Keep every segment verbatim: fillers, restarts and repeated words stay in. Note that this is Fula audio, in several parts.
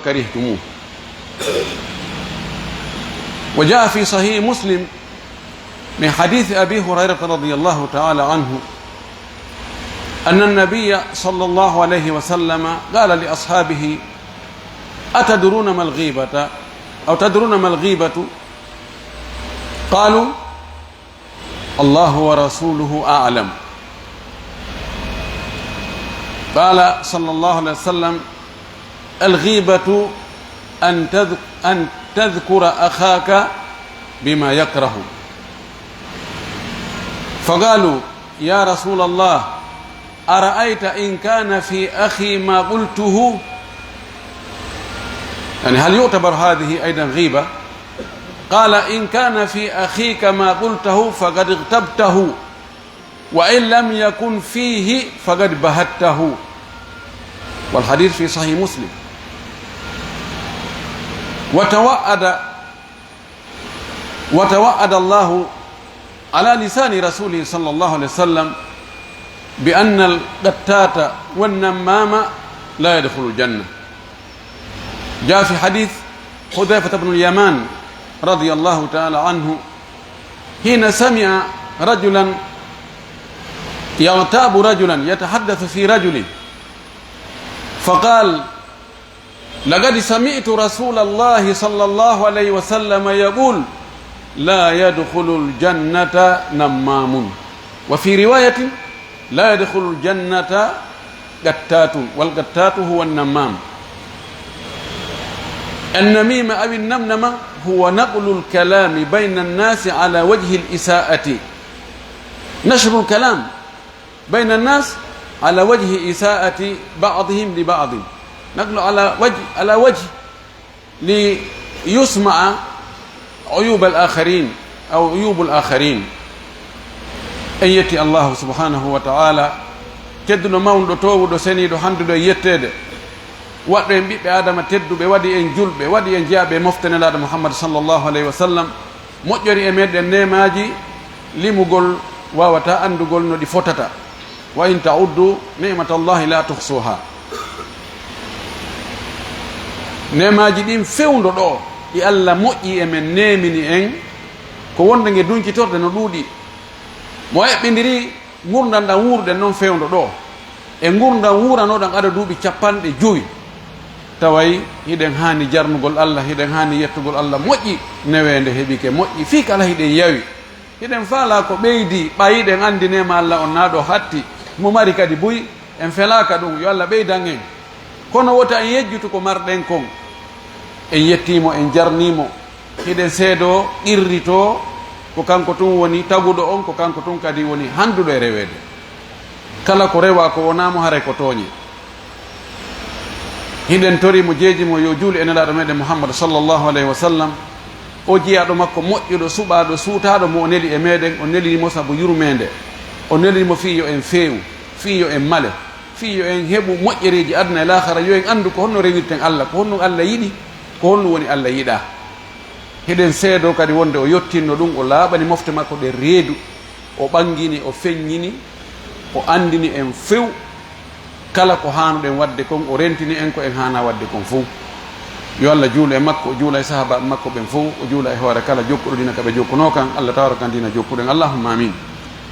كرهتموه. وجاء في صحيح مسلم من حديث أبي هريرة رضي الله تعالى عنه أن النبي صلى الله عليه وسلم قال لأصحابه: "أتدرون ما الغيبة؟ أو تدرون ما الغيبة؟" قالوا: "الله ورسوله أعلم." قال صلى الله عليه وسلم: "الغيبة أن تذ-، أن تذكر أخاك بما يكره." فقالوا: "يا رسول الله، أرأيت إن كان في أخي ما قلته؟" يعني، هل يعتبر هذه أيضًا غيبة؟ قال: "إن كان في أخيك ما قلته فقد اغتبته، وإن لم يكن فيه فقد بهته." والحديث في صحيح مسلم. وتوعد، وتوعد الله على لسان رسوله صلى الله عليه وسلم بأن القتات والنمام لا يدخل الجنة. جاء في حديث حذيفة بن اليمان رضي الله تعالى عنه حين سمع رجلا يغتاب رجلا يتحدث في رجل، فقال: "لقد سمعت رسول الله صلى الله عليه وسلم يقول: لا يدخل الجنة نمام." وفي رواية: "لا يدخل الجنة قتات، والقتات هو النمام." النميمة أو النمنمة هو نقل الكلام بين الناس على وجه الإساءة، نشر الكلام بين الناس على وجه إساءة بعضهم لبعض، نقل على وجه، على وجه ليسمع عيوب الآخرين أو عيوب الآخرين. En yetti Allahu subhanahu wa ta'ala, tedduɗo, mawnuɗo, toowuɗo, seniiɗo, handuɗo e yetteede, waɗɗo en ɓiɓɓe Aadama tedduɓe, waɗi en julɓe, waɗi en jeyaaɓe e mofte Nelaaɗo Muhammad sallallahu alayhi wa sallam, moƴƴori e meɗen neemaaji limugol waawataa anndugol no ɗi fotata. "Wa in ta'uddu ni'matallahi la tuhsuha." Neemaaji ɗin fewndo ɗo, ɗi Allah moƴƴi e men, neemini en, ko wonde nge duncitorde no ɗuuɗi. Mo eɓɓindiri ngurndan ɗan wuuruɗen non fewndo ɗo, e ngurndan wuuranoɗan ada duuɓi cappanɗe jowi, taway hiɗen haani jarnugol Allah, hiɗen haani yettugol Allah moƴƴi, neweende heɓike moƴƴi, fii kala hiɗen yawi. Hiɗen faalaa ko ɓeydi, ɓay hiɗen anndi neema Allah on naa ɗo hatti, mo mari kadi buy, en felaaka ɗum, yo Allah ɓeydan en. Kono wota en yejjutu ko marɗen kon. En yettiimo, en jarniimo. Hiɗen seedoo, qirritoo, ko kanko tun woni taguɗo on, ko kanko tun kadi woni handuɗo e reweede. Kala ko rewaa ko wonaa mo, haray ko tooñe. Hiɗen tori mo, jeeji mo, yo juulu e Nelaaɗo meɗen Muhammad sallallahu alayhi wa sallam, o jiyaaɗo makko moƴƴuɗo, suɓaaɗo, suutaaɗo, mo o neli e meɗen. O neliri mo sabu yurmeende. O neliri mo fii yo en feewu, fii yo en male, fii yo en heɓu moƴƴereeji aduna e laakara, yo en anndu ko honno rewirten Allah, ko honno Allah yiɗi, ko honno woni Allah yiɗaa. Hiɗen seedoo kadi wonde o yottinno ɗum, o laaɓani mofte makko ɗen reedu, o ɓangini, o feññini, o anndini en few kala ko haanuɗen waɗde kon, o rentini en ko en haanaa waɗde kon fow. Yo Allah juulu e makko, o juula e sahaabaaɓe makko ɓen fow, o juula e hoore kala jokkuɗo diina ka ɓe jokkunoo kan, Allah tawra kan diina jokkuɗen. Allahumma amin.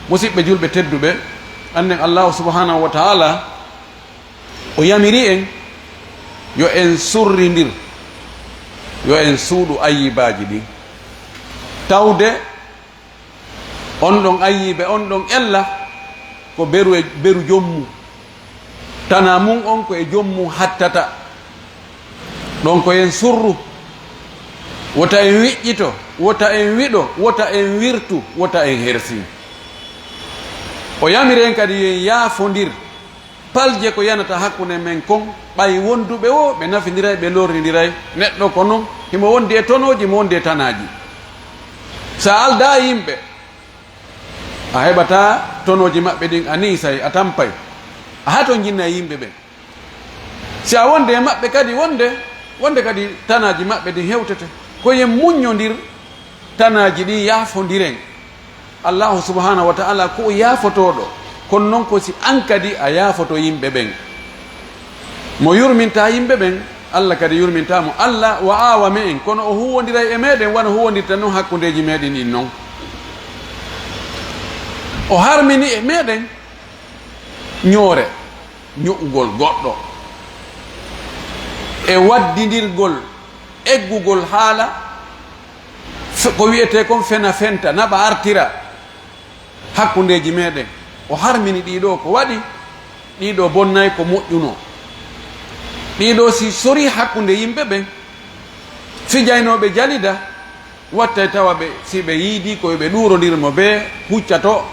Musiɓɓe julɓe tedduɓe, annden Allahu subhanahu wa ta'ala o yamiri en yo en surrindir, yo en suuɗu ayyibaaji ɗin. Tawde on ɗon ayyibe, on ɗon ella ko beru e, beru joom mum. Tanaa mum on ko e joom mum hattata. Ɗon ko en surru. Wota en wiƴƴito, wota en wiɗo, wota en wirtu, wota en hersin. O yamiri en kadi yo en yaafondir palje ko yanata hakkunde men kon, ɓay wonduɓe woo ɓe nafindiray, ɓe lorrindiray. Neɗɗo ko non, himo wondi e tonooji, himo wondi e tanaaji. Si a aldaa e yimɓe, a heɓataa tonooji maɓɓe ɗin, a niisay, a tampay, a hatonjinna e yimɓe ɓen. Si a wonde e maɓɓe kadi, wonde, wonde kadi tanaaji maɓɓe ɗin hewtete. Ko yen muññondir tanaaji ɗin, yaafondiren. Allahu subhanahu wa ta'ala ko o yaafotooɗo, kono non ko si an kadi a yaafoto yimɓe ɓen. Mo yurminta yimɓe ɓen, Allah kadi yurmintaa mo. Allah wa'aawa me'en, kono o huuwondiray e meɗen wano huuwondirta non hakkundeeji meɗen ɗin non. O harmini e meɗen ñoore, ño'ugol goɗɗo, e waddindirgol, eggugol haala, fe-, ko wi'etee kon fena fenta, naɓa artira hakkundeeji meɗen. O harmini ɗiɗo ko waɗi, ɗiɗo bonnay ko moƴƴuno. Ɗiɗo si sori hakkunde yimɓe ɓen, fijaynooɓe jalida, wattay tawa ɓe, si ɓe yiidi ko ɓe ɗuurondir mo bee huccato,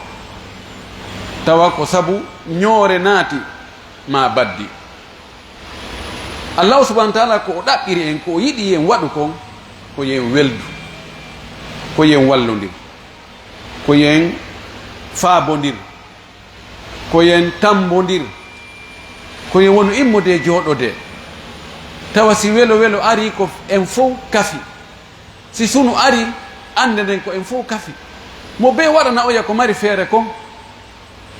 tawa ko sabu ñoore naati maa baddi. Allahu subhanahu wa taala ko o ɗaɓɓiri en, ko o yiɗi yen waɗu kon, ko yen weldu, ko yen wallondir, ko yen faabondir, ko yen tambondir, ko yen wonu immude e jooɗode. Tawa si welo welo ari ko en fow kafi. Si sunu ari, annde nden ko en fow kafi. Mo bee waɗana oya ko mari feere kon.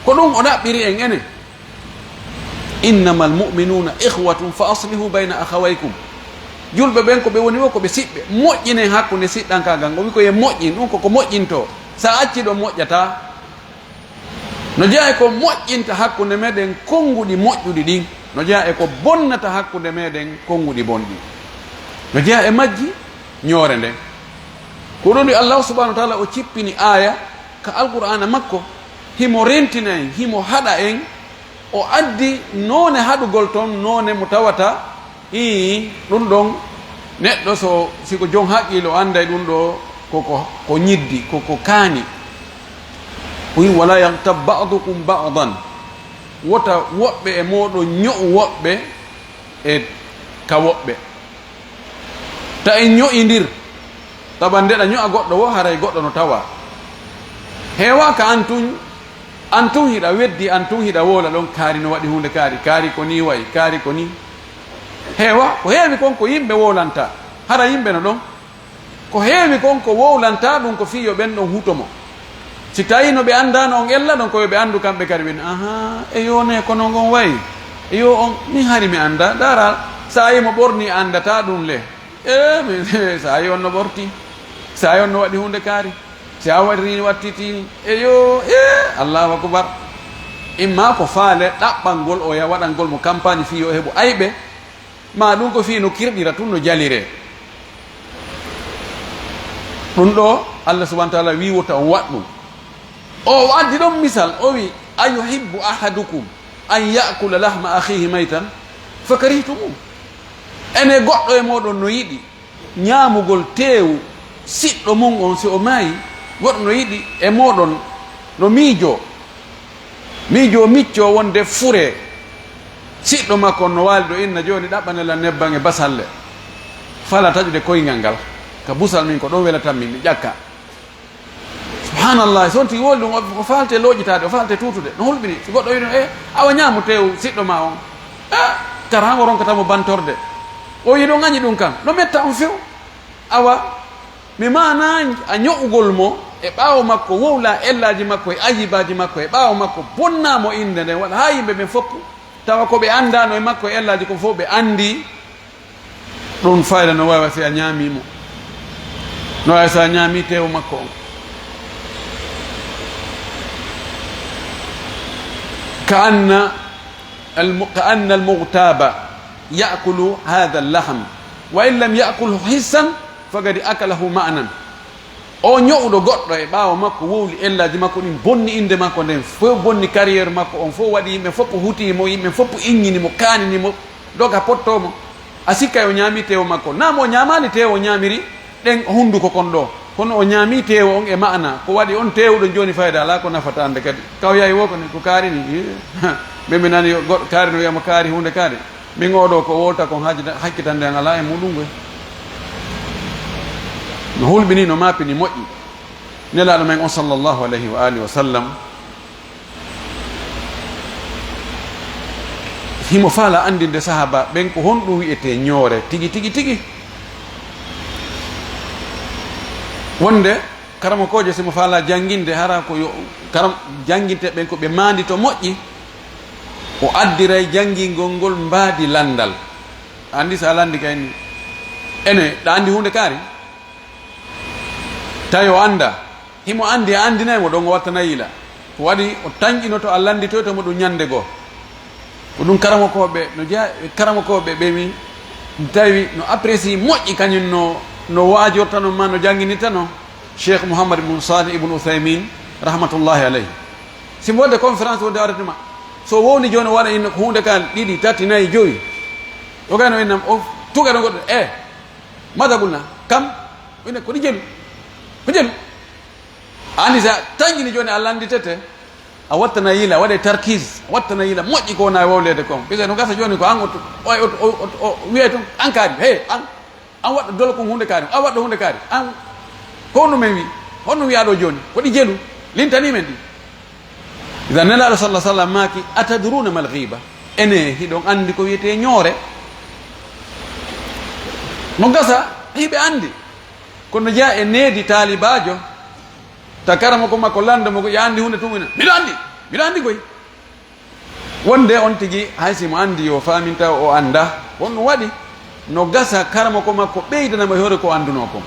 Ko ɗum o ɗaɓɓiri en enen. Innamal mu'minuuna ikhwatun fa aslihu bayna akhawaykum. Julɓe ɓen ko ɓe woni wo ko ɓe siɓɓe. Moƴƴinen hakkunde siɗɗankaagal ngal. O wi ko yen moƴƴin, ɗum ko ko moƴƴinto. Sa acci ɗon moƴƴataa. No jeyaa e ko moƴƴinta hakkunde meɗen konnguɗi moƴƴuɗi ɗin. No jeyaa e ko bonnata hakkunde meɗen konnguɗi bonɗi. No jeyaa e majji ñoore nden. Ko ɗum ɗi Allahu subhanahu wa taala o cippini aaya ka Alqur'aana makko, himo rentina en, himo haɗa en, o addi noone haɗugol ton, noone mo tawata, ii, ɗum ɗon, neɗɗo so, si ko jon haqqiilo, annday ɗum ɗo ko, ko, ko ñiddi, ko, ko kaani. O wi, "Wala yaghtab ba'dukum ba'dan." Wota woɓɓe e mooɗon ño'u woɓɓe e ka woɓɓe. Ta en ño'indir. Tawa ndeɗa ño'a goɗɗo wo, haray goɗɗo no tawa. Heewa ka an tun, an tun hiɗa weddi, an tun hiɗa wowla ɗon, kaari no waɗi huunde kaari, kaari ko nii wa'i, kaari ko nii. Heewa, ko heewi kon ko yimɓe wowlanta, hara yimɓe no ɗon. Ko heewi kon ko wowlanta ɗum ko fii yo ɓen ɗon huto mo. Si tawi no ɓe anndaano on ella ɗon, ko yo ɓe anndu kamɓe kadi ɓen, "Ahaa, e yo ne kono ngon wayi. E yo on, min hari mi annda. Dara, sa yi mo ɓorni anndataa ɗum le." E, min, sa yi on no ɓorti. Sa yi on no waɗi huunde kaari. Si a waɗi ni wattiti ni. E yo, e, Allahu akbar. Imma ko faale ɗaɓɓangol oya waɗangol mo kampaañi fii yo heɓu ayɓe. Ma ɗum ko fii no kirɗira tun no jalire. Ɗum ɗo, Allah subhanahu wa taala wi wota on waɗ ɗum. O addi ɗon misal, o wi, "Ayuhibbu ahadukum an ya'kula lahma akhihi maytan fakarihtumuh." Ene goɗɗo e mooɗon no yiɗi ñaamugol teewu siɗɗo mum on si o maayi? Goɗɗo no yiɗi e mooɗon no miijoo, miijoo miccoo wonde furee siɗɗo makko on no waali ɗo inna jooni ɗaɓɓane lan nebban e basalle. Fala taƴude koyngal ngal ka busal min ko ɗon welatan min mi ƴakka. Subhanallah, so on tigi wowli ɗum, o, o faalte looƴitaade, o faalte tuutude. No hulɓini, si goɗɗo wi ɗum, "E, awa ñaamu teewu siɗɗo ma on." E, kara hango ronkata mo bantorde. O wi ɗum añi ɗum kan. No metta on few. Awa, mi maana a ño'ugol mo e ɓaawo makko, wowla ellaaji makko e ayibaaji makko e ɓaawo makko, bonna mo innde nden, waɗa haa yimɓe ɓen fof, tawa ko ɓe anndaano e makko e ellaaji kon fof ɓe anndi. Ɗum fayda no waawi si a ñaami mo. No waawi so a ñaami teewu makko on. Ka anna al-, ka anna al-mughtaaba ya'kulu haadha al-lahm. Wa in lam ya'kulhu hissan, faqad akalahu ma'nan. O ño'uɗo goɗɗo e ɓaawo makko, wowli ellaaji makko ɗin, bonni innde makko nden, fof bonni carrière makko on, fof waɗi yimɓe fof hutii mo, yimɓe fof iññini mo, kaanini mo, doga pottoo mo. A sikkay o ñaami teewo makko. Naam, o ñaamaali teewo o ñaamiri ɗen hunnduko kon ɗo. Kono o ñaami teewo on e ma'ana. Ko waɗi on teewuɗo jooni fayda alaa ko nafata annde kadi. Kaw yahi wo ko ne, ko kaari ni. Ɓe mi nani yo goɗɗo kaari no wiya mo kaari huunde kaari. Min oo ɗoo ko wowlata kon hakkitannde an alaa e muɗum koy. No hulɓini, no maapini, moƴƴi. Nelaaɗo men on sallallahu alayhi wa alihi wa sallam, himo faala anndinde sahaaba ɓen ko honɗum wi'etee ñoore tigi, tigi, tigi. Wonde karamokoojo, si mo faala jannginde, hara ko yo karam-, jannginte ɓen ko ɓe maandi to moƴƴi, o addiray janngingol ngol mbaadi lanndal. Anndi so a lanndi kay ni. Ene, ɗa anndi huunde kaari? Tawi o annda. Himo anndi a anndinay mo ɗon, o wattana yiila. Ko waɗi o tanƴinoto a lannditoyto mo ɗum ñannde goo. Ko ɗum karamokooɓe, no jeyaa e karamokooɓe ɓe mi tawi no apprécie moƴƴi kañum no, no waajortano ma no jannginitano Cheikh Mouhammad ibn Salih ibn Uthaymin rahmatullahi alayhi. Si mo waɗde conférence wonde arrêtement, so wowni jooni o waɗa inno ko huunde ka ɗiɗi, tati, nayi, joyi. O gayno innam o tugano goɗɗo, e, mada ɓulna, kam, ine ko ɗi jelu, ko jelu. A anndi sa tanƴini jooni a lannditete, a wattana yiila, waɗe tarkis, a wattana yiila moƴƴi ko wona e wowleede kon. Bisa no gasa jooni ko an o, o, o, o, o wiyay tun, an kaari, he, an, an waɗɗo dolo kon huunde kaari, an waɗɗo huunde kaari, an ko honno men wi, honno wiyaa ɗo jooni, ko ɗi jelu, lintanii men ɗi. Idan Nelaaɗo sallallahu alaihi wasallam maaki, "Atadruna mal ghiba?" Ene, hiɗon anndi ko wiyetee ñoore? No gasa, hiɓe anndi. Kono jeyaa e needi taalibaajo, ta karamoko makko lannda mo ko ƴa anndi huunde tun ina, "Miɗo anndi, miɗo anndi koy." Wonde on tigi, hay si mo anndi, yo faaminta o annda. Ko honɗum waɗi? No gasa karamoko makko ɓeydana mo e hoore ko anndunoo kon.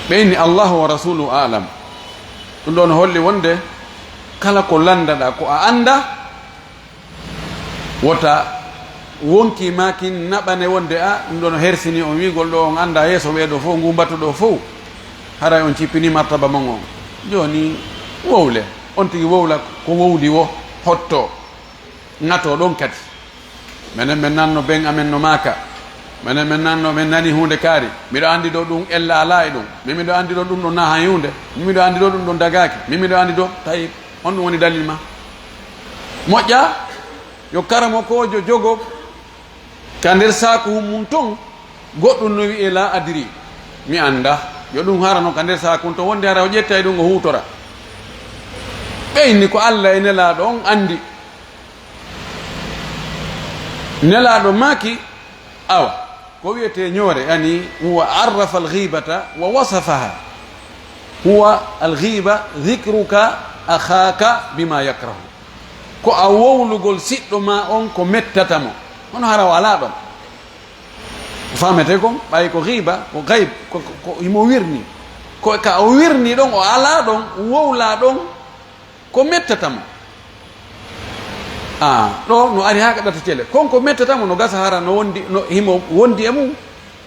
Ɓe inni, "Allahu wa rasuluhu a'lam." Ɗum ɗon holli wonde kala ko lanndaɗaa ko a annda, wota wonki maa kin naɓane wonde, a, ɗum ɗon hersini on wi'ugol ɗo on annda yeeso ɓee ɗo fow, ngu mbatu ɗo fow. Haray on cippini martaba mon on. Jooni wowle. On tigi wowla ko wowli wo hotto. Ŋato ɗon kadi. Menen men nanno ben amen no maaka. Menen men nanno men nani huunde kaari. Miɗo anndi ɗo ɗum ella alaa e ɗum. Min miɗo anndi ɗo ɗum ɗo naha huunde. Min miɗo anndi ɗo ɗum ɗo dagaaki. Min miɗo anndi ɗo tawi honɗum woni dalil ma? Moƴƴa yo karamokoojo jogo ka nder saaku mum ton, goɗɗum no wi'e la adri, mi annda. Yo ɗum hara no ka nder saaku ton, wonde hara o ƴetta e ɗum o huutora. Ɓe inni ko Alla e Nelaaɗo on anndi. Nelaaɗo maaki, awa, ko wi'etee ñoore, yani, huwa arrafa al-ghibata wa wasafaha. Huwa al-ghiba dhikruka akhaka bima yakrahu. Ko a wowlugol siɗɗo ma on ko mettata mo. Hono hara o alaa ɗon. Ko faamete kon, ɓay ko ghiba, ko gayb, ko, ko, ko himo wirni. Ko ka o wirni ɗon, o alaa ɗon, wowlaa ɗon, ko mettata mo. A, ɗo no ari haa ka ɗata cele. Kon ko mettata mo no gasa hara no wondi, no himo wondi e mum,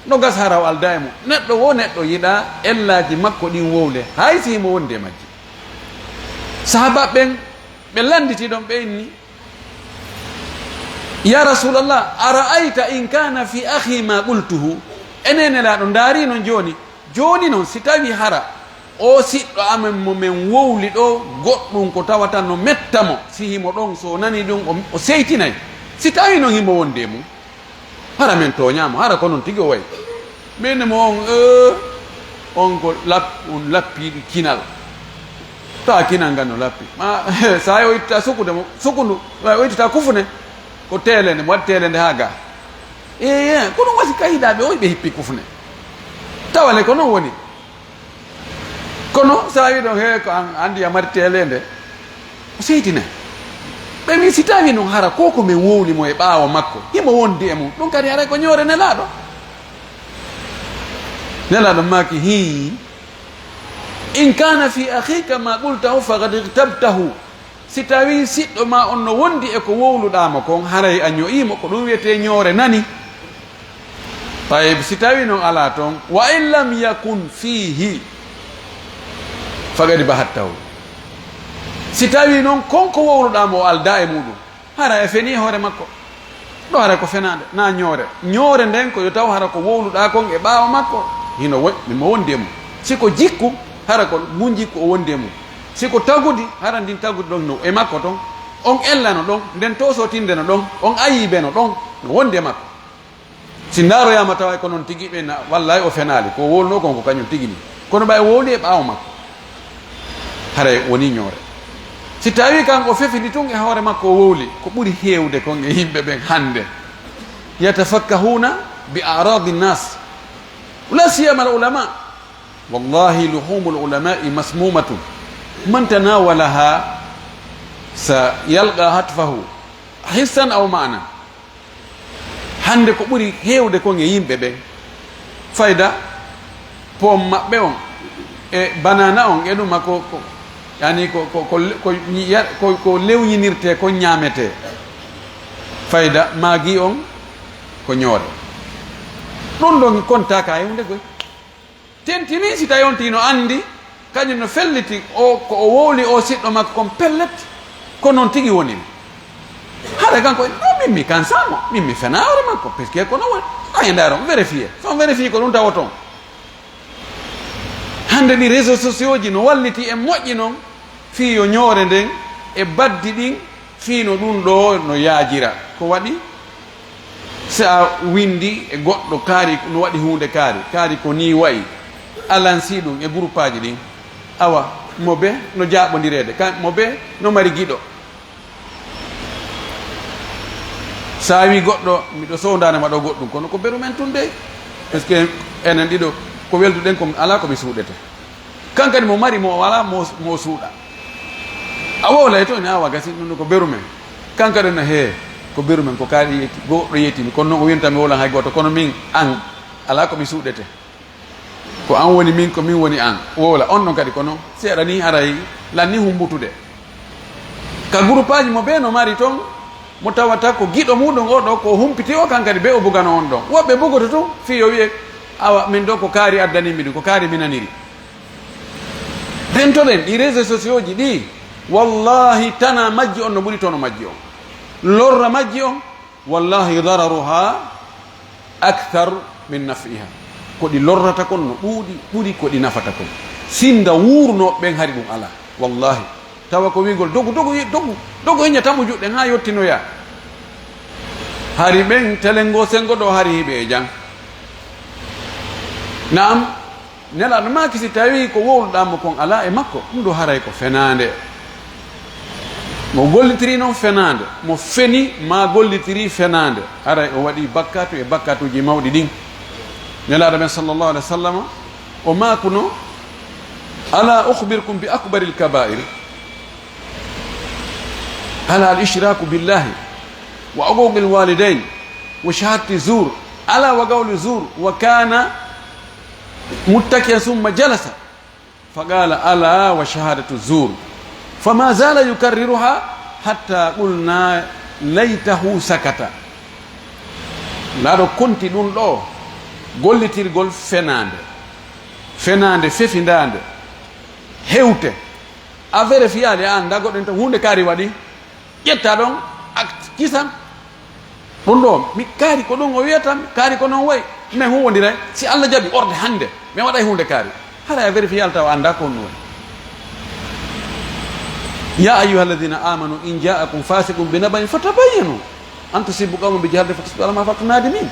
no gasa hara o aldaa e mum. Neɗɗo wo neɗɗo yiɗa ellaaji makko ɗin wowle, hay si himo wondi e majji. Sahaaba ɓen, ɓe lannditi ɗon, ɓe inni, "Ya Rasulallah, ara'ayta in kana fi akhi ma qultuhu?" Enen Nelaaɗo, ndaari non jooni. Jooni non, si tawi hara o siɗɗo amen mo men wowli ɗo, goɗɗum ko tawata no metta mo, si himo ɗon, so o nani ɗum, o, o seytinay. Si tawi non himo wondi e mum, hara men tooñaa mo, hara ko non tigi o wayi. Min mo on, eh, on ko lap-, on lappiiɗi kinal. Tawa kinal ngal no lappi. Ma, sa o itta sukude mo, sukundu, o ittata kufune, ko teelende, mo waɗi teelende haa ga. Eh, eh, ko ɗum wasi kayidaaɓe o ɓe hippi kufune. Tawale ko non woni. Kono sa wi ɗon, he, ko an anndi a mari teelende, o seytinay. Ɓe wi, si tawi non hara ko ko men wowli mo e ɓaawo makko, himo wondi e mum, ɗum kadi haray ko ñoore Nelaaɗo. Nelaaɗo maaki, hii, in kana fi akhika ma qultahu faqad ightabtahu. Si tawii siɗɗo maa on no wondi e ko wowluɗaa mo kon, haray a ño'ii mo, ko ɗum wiyetee ñoore nani. Tayib, si tawii non alaa ton, wa in lam yakun fiihi, faqad bahattahu. Si tawii non kon ko wowluɗaa mo o aldaa e muuɗum, hara e fenii hoore makko. Ɗo hara ko fenaande, naa ñoore. Ñoore nden ko yo taw hara ko wowluɗaa kon e ɓaawo makko, hino wo-, mo wondi e mum. Si ko jikku, hara ko ngun jikku o wondi e mum. Si ko tagudi, hara ndin tagudi ɗon no e makko ton. On ellano ɗon, nden toosotinde no ɗon, on ayibe no ɗon, no wondi e makko. Si ndaaroyaama tawa ko non tigi ɓe na, wallahi o fenaali, ko wowluno kon ko kañum tigi ni. Kono ɓay wowli e ɓaawo makko, haray woni ñoore. Si tawi kan o fefini tun e hoore makko o wowli, ko ɓuri heewde kon e yimɓe ɓen hannde, yatafakkahuna bi a'radi nnas, la siyama al ulama. Wallahi luhumul ulama'i masmumatun. Man tanawalaha sa yalqa hatfahu hissan aw ma'nan. Hannde ko ɓuri heewde kon e yimɓe ɓen, fayda pom maɓɓe on e banana on e ɗuma ko, ko, yani ko, ko, ko, ko, ya-, ko, ko lewñinirtee, ko ñaametee. Fayda maagi on ko ñoore. Ɗum ɗon kontaaka e huunde goy. Tentini si tawi on tigi no anndi, kañum no felliti o, ko o wowli o siɗɗo makko kon pellet, ko noon tigi woni. Hara kanko, no min mi kansaamo, min mi fena hoore makko, parce que ko noon woni. Ay, ndaaro, vérifier. So on vérifier ko ɗum tawoton. Hannde ɗi réseaux sociaux ji no walliti en moƴƴi noon, fii yo ñoore nden e baddi ɗin, fii no ɗum ɗo no yaajira. Ko waɗi? Si a winndi e goɗɗo kaari no waɗi huunde kaari, kaari ko nii wayi, a lansii ɗum e guruppaaji ɗin. Awa, mo be no jaaɓondireede, ka, mo be no mari giɗo. So a wii goɗɗo, miɗo sowndaade ma ɗo goɗɗum, kono ko beru men tun dey. Parce que enen ɗiɗo, ko welduɗen ko alaa ko mi suuɗete. Kan kadi mo mari mo alaa mo, mo suuɗa. A wowlay to, ina awa gasi, ɗum ko beru men. Kan kadi no hee, ko beru men, ko kaari yeti, goɗɗo yetimi, kono noon o winta mi wowlan hay gooto, kono min, an, alaa ko mi suuɗete. Ko an woni min, ko min woni an. Wowla, on ɗon kadi kono seeɗa ni haray lanni humbutude. Ka guruppaaji mo bee no mari ton, mo tawata ko giɗo muɗum o ɗo, ko humpiti o, kan kadi bee o bugano on ɗon. Woɓɓe bugoto tun, fii yo wi'e, awa, min ɗo ko kaari addani mi ɗum, ko kaari mi naniri. Rentoɗen ɗi réseaux sociaux ji ɗi, wallahi tana majji on no ɓuri tono majji on. Lorra majji on, wallahi dararuha akthar min naf'iha. Ko ɗi lorrata kon no ɗuuɗi, ɓuri ko ɗi nafata kon. Sinda wuurnooɓe ɓen hari ɗum alaa. Wallahi. Tawa ko wi'gol dogu, dogu, dogu, dogu e ña tamu juɗɗen haa yottinoya. Hari ɓen telengo sengo ɗo hari hiɓe e jam. Naam, Nelaaɗo maaki, si tawii ko wowluɗaa mo kon alaa e makko, ɗum ɗo haray ko fenaande. Mo gollitiri noon fenaande, mo feni maa gollitiri fenaande, haray o waɗi bakkaatu e bakkaatuuji mawɗi ɗin. Nelaaɗo men sallallahu alaihi wa sallam, o maakuno, "Ala ukhbirukum bi akbaril kabair?" Ala al ishraku billahi wa uquqil walidain wa shahadati zur, ala wa qawli zur, wa kana muttaki'an summa jalasa, fa qala, "Ala wa shahadatu zur." Fama zala yukarriruha hatta qulna, "Laytahu sakata." Laaɗo konti ɗum ɗo gollitirgol fenaande, fenaande fefindaande, hewte. A vérifiyaali, a anndaa goɗɗo en tan huunde kaari waɗi, ƴetta ɗon acte kisan. Ɗum ɗo, mi kaari ko ɗum o wiyata, mi kaari ko noon wayi. Men huwondiray, si Allah jaɓi orde hannde, mi waɗay huunde kaari. Haray a vérifiyaali taw a anndaa ko honɗum wayi. Ya ayyuha alladhina amanu in ja'akum fasiqun bi naba'in fatabayyanu an tusibu qawman bi jahalatin fatusbihu ala ma fa'altum nadimin.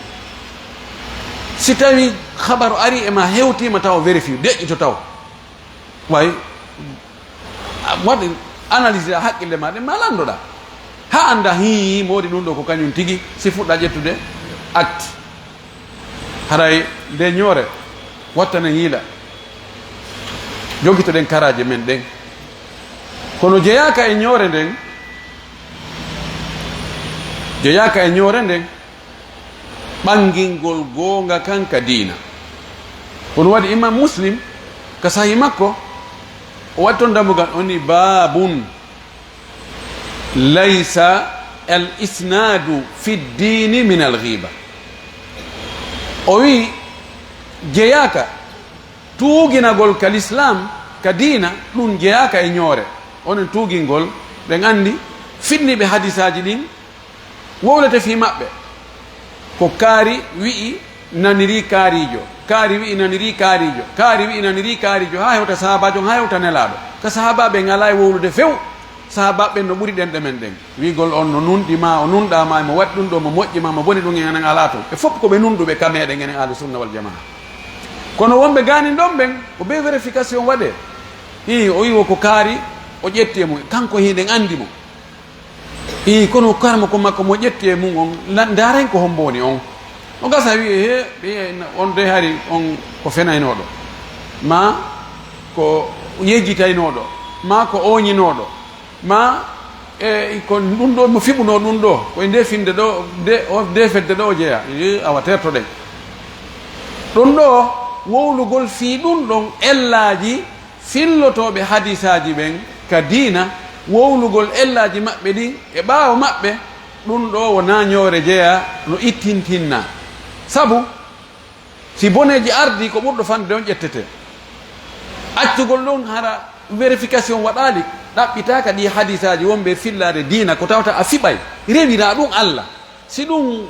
Si tawi habaru ari e ma hewtiima taw vérifiye, deƴƴito taw. Way, a waɗi analyse a haqqille ma ɗen ma landoɗa. Ha anda hi moodi ɗum ɗo ko kañum tigi si fuɗɗa ƴettude acte. Haray nde ñoore wattana hiila. Jogitoɗen karaaje men ɗen. Kono jeyaaka e ñoore nden, jeyaaka e ñoore nden, ɓangingol goonga kan ka diina. Kono waɗi Imam Muslim ka Sahih makko, o waɗi ton dambugal, o ni, "Babun laysa al isnadu fi dini min al ghiba." O wi, jeyaaka tuuginagol ka l'islam, ka diina, ɗum jeyaaka e ñoore. Onen tuugingol, ɓen anndi fitniɓe hadisaaji ɗin, wowlete fii maɓɓe. Ko kaari wi'i naniri kaarijo, kaari wi'i naniri kaarijo, kaari wi'i naniri kaarijo, haa hewta sahaabaajo, haa hewta nelaaɗo. Ka sahaabaaɓe ngalaa e wowlude few. Sahaabaaɓe ɓen no ɓuri ɗenɗe men ɗen. Wi'gol on no nunɗi ma, o nunɗaa ma, mo waɗi ɗum ɗo, mo moƴƴi ma, mo boni ɗum, enen alaa ton. Ɓe fof ko ɓe nunɗuɓe ka meɗen, enen Ahlu Sunna wal Jamaa. Kono wonɓe gaanin ɗon ɓen, ko ɓe vérification waɗee. Ii, o wi'i ko kaari, o ƴetti e mum, kanko hiɗen anndi mo. Ii, kono karmo ko makko mo ƴetti e mum on, la-, ndaaren ko hombo woni on. O gasa wi'e, he, ɓe, on de hari on ko fenaynooɗo, ma ko yejjitaynooɗo, ma ko ooñinooɗo, ma E ko ɗum ɗo mo fiɓunoo ɗum ɗo, ko e nde finde ɗo, nde, o, nde fedde ɗo o jeyaa. Ii, awa tertoɗen. Ɗum ɗo wowlugol fii ɗum ɗon ellaaji fillotooɓe hadiisaaji ɓen ka diina, wowlugol ellaaji maɓɓe ɗin e ɓaawo maɓɓe, ɗum ɗo wonaa ñoore jeyaa no ittintinnaa. Sabu, si boneeji ardii, ko ɓurɗo fanɗude on ƴettetee. Accugol ɗum hara vérification waɗaali, ɗaɓɓitaaka ɗii hadiisaaji wonɓe e fillaade diina, ko tawata a fiɓay, rewiraa ɗum Alla. Si ɗum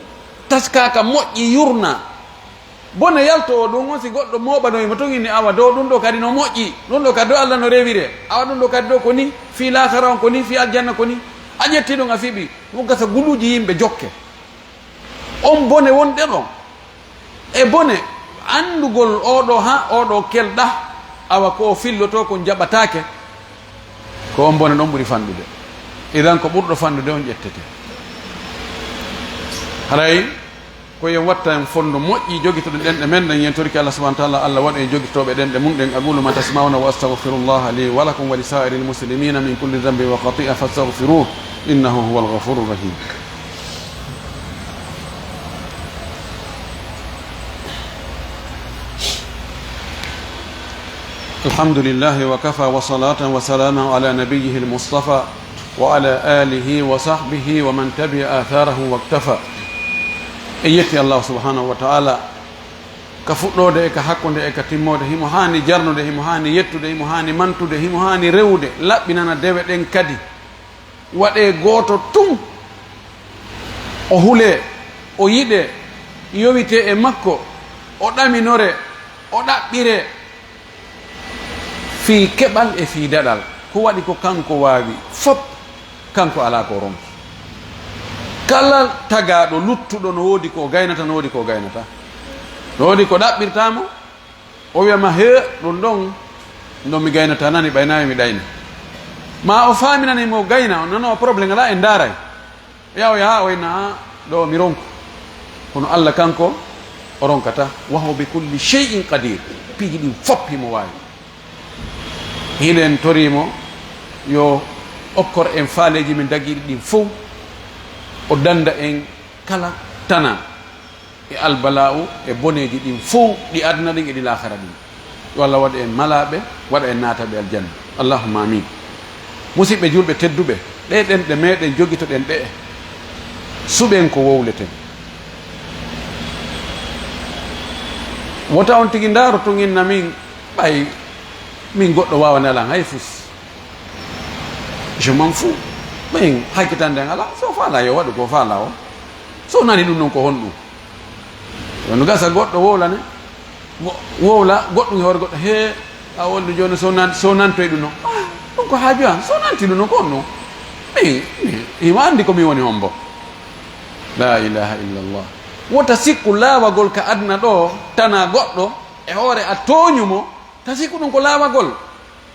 taskaaka, moƴƴi, yurnaa. Bone yaltoowo ɗum on, si goɗɗo mooɓanoyi mo tun inni, awa, do ɗum ɗo kadi no moƴƴi, ɗum ɗo kadi do Alla no rewiree, awa, ɗum ɗo kadi do ko ni, fii laakara on ko ni, fii aljanna ko ni, a ƴetti ɗum a fiɓi, ɗum gasa guluuji yimɓe jokke. On bone wonɗe ɗon. E bone anndugol oo ɗoo, haa oo ɗoo kelɗaa, awa ko o fillotoo ko jaɓataake, ko on bone ɗon ɓuri fanɗude. Idan ko ɓurɗo fanɗude on ƴettete. Haray ko yen watta en fondo moƴƴi jogitoɗen ɗenɗe men ɗen, yen toriki Allah subhanahu wa ta'ala, Allah waɗa en jogitooɓe ɗenɗe mun ɗen. أقول ما تسمعون وأستغفر الله لي ولكم ولسائر المسلمين من كل ذنب وخطيئة فاستغفروه إنه هو الغفور الرحيم. الحمد لله وكفى وصلاة وسلاما على نبيه المصطفى وعلى آله وصحبه ومن تبع آثاره واقتفى. En yetti Allah subhanahu wa ta'ala ka fuɗɗoode e ka hakkunde e ka timmoode. Himo haani jarnude, himo haani yettude, himo haani mantude, himo haani rewude, laɓɓinana dewe ɗen kadi. Waɗee gooto tun. O hulee, o yiɗee, yowitee e makko, o ɗaminoree, o ɗaɓɓiree fii keɓal e fii daɗal. Ko waɗi ko kanko waawi fop, kanko alaa ko o ronki. Kala tagaaɗo luttuɗo no woodi ko o gaynata, no woodi ko o gaynata. No woodi ko ɗaɓɓirtaa mo, o wi'a ma, "Hee, ɗum ɗon, ɗum ɗon mi gaynata nani, ɓay naa mi ɗayni." Ma o faaminani mo gayna, o nano problème alaa, en ndaaray. Yaa o yaha, o inna, "Aa, ɗo mi ronku." Kono Allah kanko, o ronkata. "Wa huwa bi kulli shay'in qadir." Piiji ɗin fop himo waawi. Hiɗen tori mo, yo okkor en faaleeji men dagiiɗi ɗin fow, o dannda en kala tana e albala'u e boneeji ɗin fow, ɗi aduna ɗin e ɗi laakara ɗin. Yo Allah waɗu en malaaɓe, waɗa en naataɓe aljanna. Allahumma amin. Musiɓɓe julɓe tedduɓe, ɗee ɗenɗe meɗen jogitoɗen ɗe'e, suɓen ko wowleten. Wota on tigi ndaaro tun inna min, ɓay min goɗɗo waawani alan hay fus. Je m'en fous. Min hakkitande an alaa. So faalaa yo waɗu ko faalaa o. So nani ɗum non ko honɗum? Yo no gasa goɗɗo wowlane. Wo-, wowla goɗɗum e hoore goɗɗo. Hee, a wonde jooni so nan-, so nantoy ɗum non. Ah, ɗum ko haaju an. So nanti ɗum non ko honɗum? Mi, mi, himo anndi ko mi woni hombo. La ilaha illallah. Wota sikku laawagol ka aduna ɗo tana goɗɗo e hoore a tooñu mo. Ta sikku ɗum ko laawagol.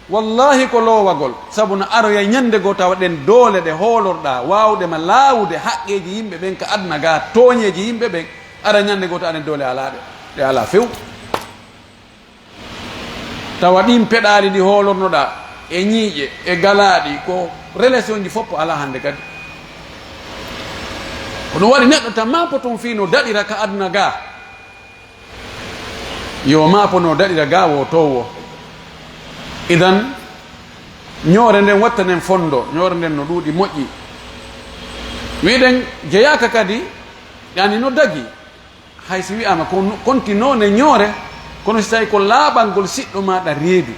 Wallahi ko loowagol, sabu na aroya ñande goo tawa ɗen doole ɗe hoolorɗaa waawde ma laawude haqqeeji yimɓe ɓen ka aduna gaa, tooñeeji yimɓe ɓen, ara ñande goo tawa ɗen doole alaa ɗe, ɗe alaa few. Tawa ɗin peɗaali ɗi hoolornoɗaa e ñiiƴe, e galaaɗi, ko relation ji fof alaa hannde kadi. Ko ɗum waɗi neɗɗo tan maapo tun fii no daɗira ka aduna gaa. Yo maapo no daɗira gaa woo too woo. Idan, ñoore nden wattanen fondo, ñoore nden no ɗuuɗi moƴƴi. Wiɗen jeyaaka kadi, yani no dagi. Hay si wi'aama kon-, konti noone ñoore, kono si tawi ko laaɓangol siɗɗo maaɗa reedu,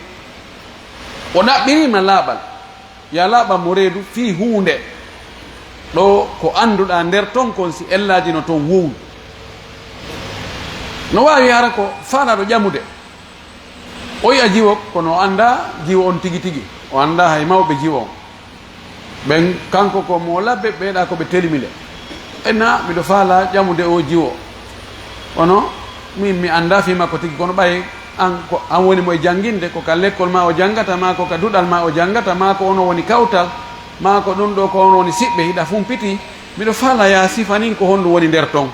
o ɗaɓɓiriima laaɓal. Yo a laaɓan mo reedu fii huunde ɗo ko annduɗaa nder ton kon si ellaaji no ton wowlu. No waawi hara ko faalaaɗo ƴamude. O yi'a jiwo, kono o anndaa jiwo on tigi tigi. O anndaa hay mawɓe jiwo on. Ɓen, kanko ko mo labbe, ɓeeɗa ko ɓe telimile. Enna, miɗo faalaa ƴamude o jiwo. Kono, min mi anndaa fii makko tigi, kono ɓay an, ko an woni mo e jannginde, ko ka lekkol maa o janngata, maa ko ka duɗal maa o janngata, maa ko ono woni kawtal, maa ko ɗum ɗo ko ono woni siɓɓe, hiɗa fumpitii, miɗo faalaa yo a sifanin ko honɗum woni nder ton.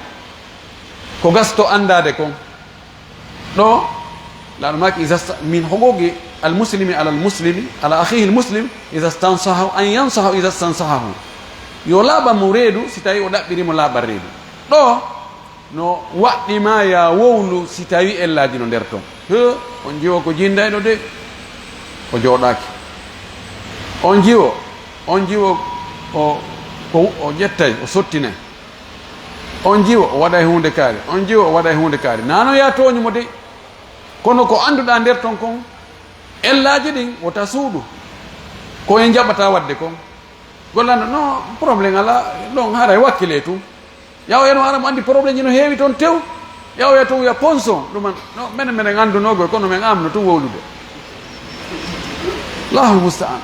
Ko gasto anndaade kon. Ɗo, laaɗo maaki, "Izasta-, min hogogi Al muslimi ala al muslimi, ala akhihi al muslim, idha stansahahu, an yansahahu idha stansahahu. Yo laaɓan mo reedu si tawi o ɗaɓɓiri mo laaɓan reedu. Ɗo no waɗɗi ma ya wowlu si tawi ellaaji no nder ton. He, on jiwo ko jindayɗo de, o jooɗaaki. On jiwo, on jiwo o, o, o ƴettay, o sottinay. On jiwo, o waɗay huunde kaari. On jiwo, o waɗay huunde kaari. Nano ya tooñu mo de. Kono ko annduɗaa nder ton kon, ellaaji ɗin wota suuɗu. Ko en jaɓata waɗde kon. Gollano, no, problème ala, ɗon haray wakkile tun. Yaw en hara mo anndi problème ji no heewi ton tew. Yaw ya tun ya ponson, ɗuman, no, menen, menen anndunogo, kono men amno tun wowlude. Allahu musta'an.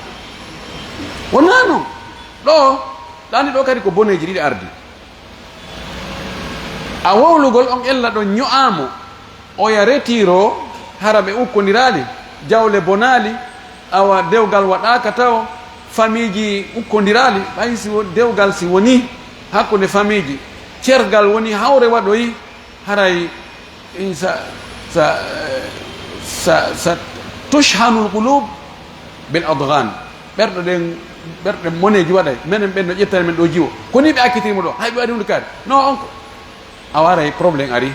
Wonaa non. Ɗo, ɗani ɗo kadi ko boneeji ɗiɗi ardi. A wowlugol on ella ɗon ño'aamo, oya retiro, hara ɓe ukkondiraali, jawle bonaali, awa dewgal waɗaaka tawo, famiiji ukkondiraali, ɓay si wo-, dewgal si woni hakkunde famiiji, cergal woni hawre waɗoyi, haray in sa, sa, sa, sa tushhanul qulub bil adghan. Ɓerɗe ɗen, ɓerɗe moneeji waɗay, menen ɓen no ƴettani men ɗo jiwo. Ko ni ɓe accitiri mo ɗo, hay ɓe waɗi hunde kaari. No on ko, a waray problème ari,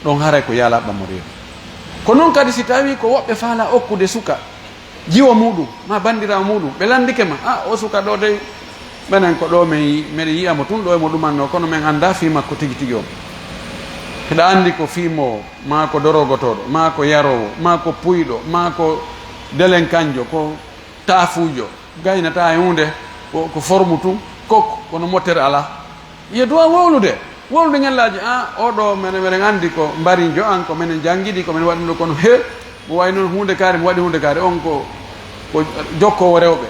ɗon haray ko yala ɓammo reedu. Ko non kadi si tawi ko woɓɓe faala okkude suka jiwo muɗum, ma bandirawo muɗum, ɓe landike ma, a, o suka ɗo dey, menen ko ɗo men yi-, meɗen yi'a mo tun ɗo e mo ɗumanno, kono men annda fii makko tigi tigi on. Hiɗa anndi ko fii mo, maa ko dorogotooɗo, maa ko yaroowo, maa ko puyɗo, maa ko delenkanjo, ko taafuujo, gaynata e huunde, ko, ko formu tun, kok, kono moteur ala. Yo duwa wowlude, wowlude ñallaaji, a, oɗo menen, meɗen anndi ko mbarinjo an, ko menen janngidi, ko menen waɗi ɗum ɗo, kono he, mo wayi noon huunde kaari, mo waɗi huunde kaari, on ko, ko jokkoowo rewɓe,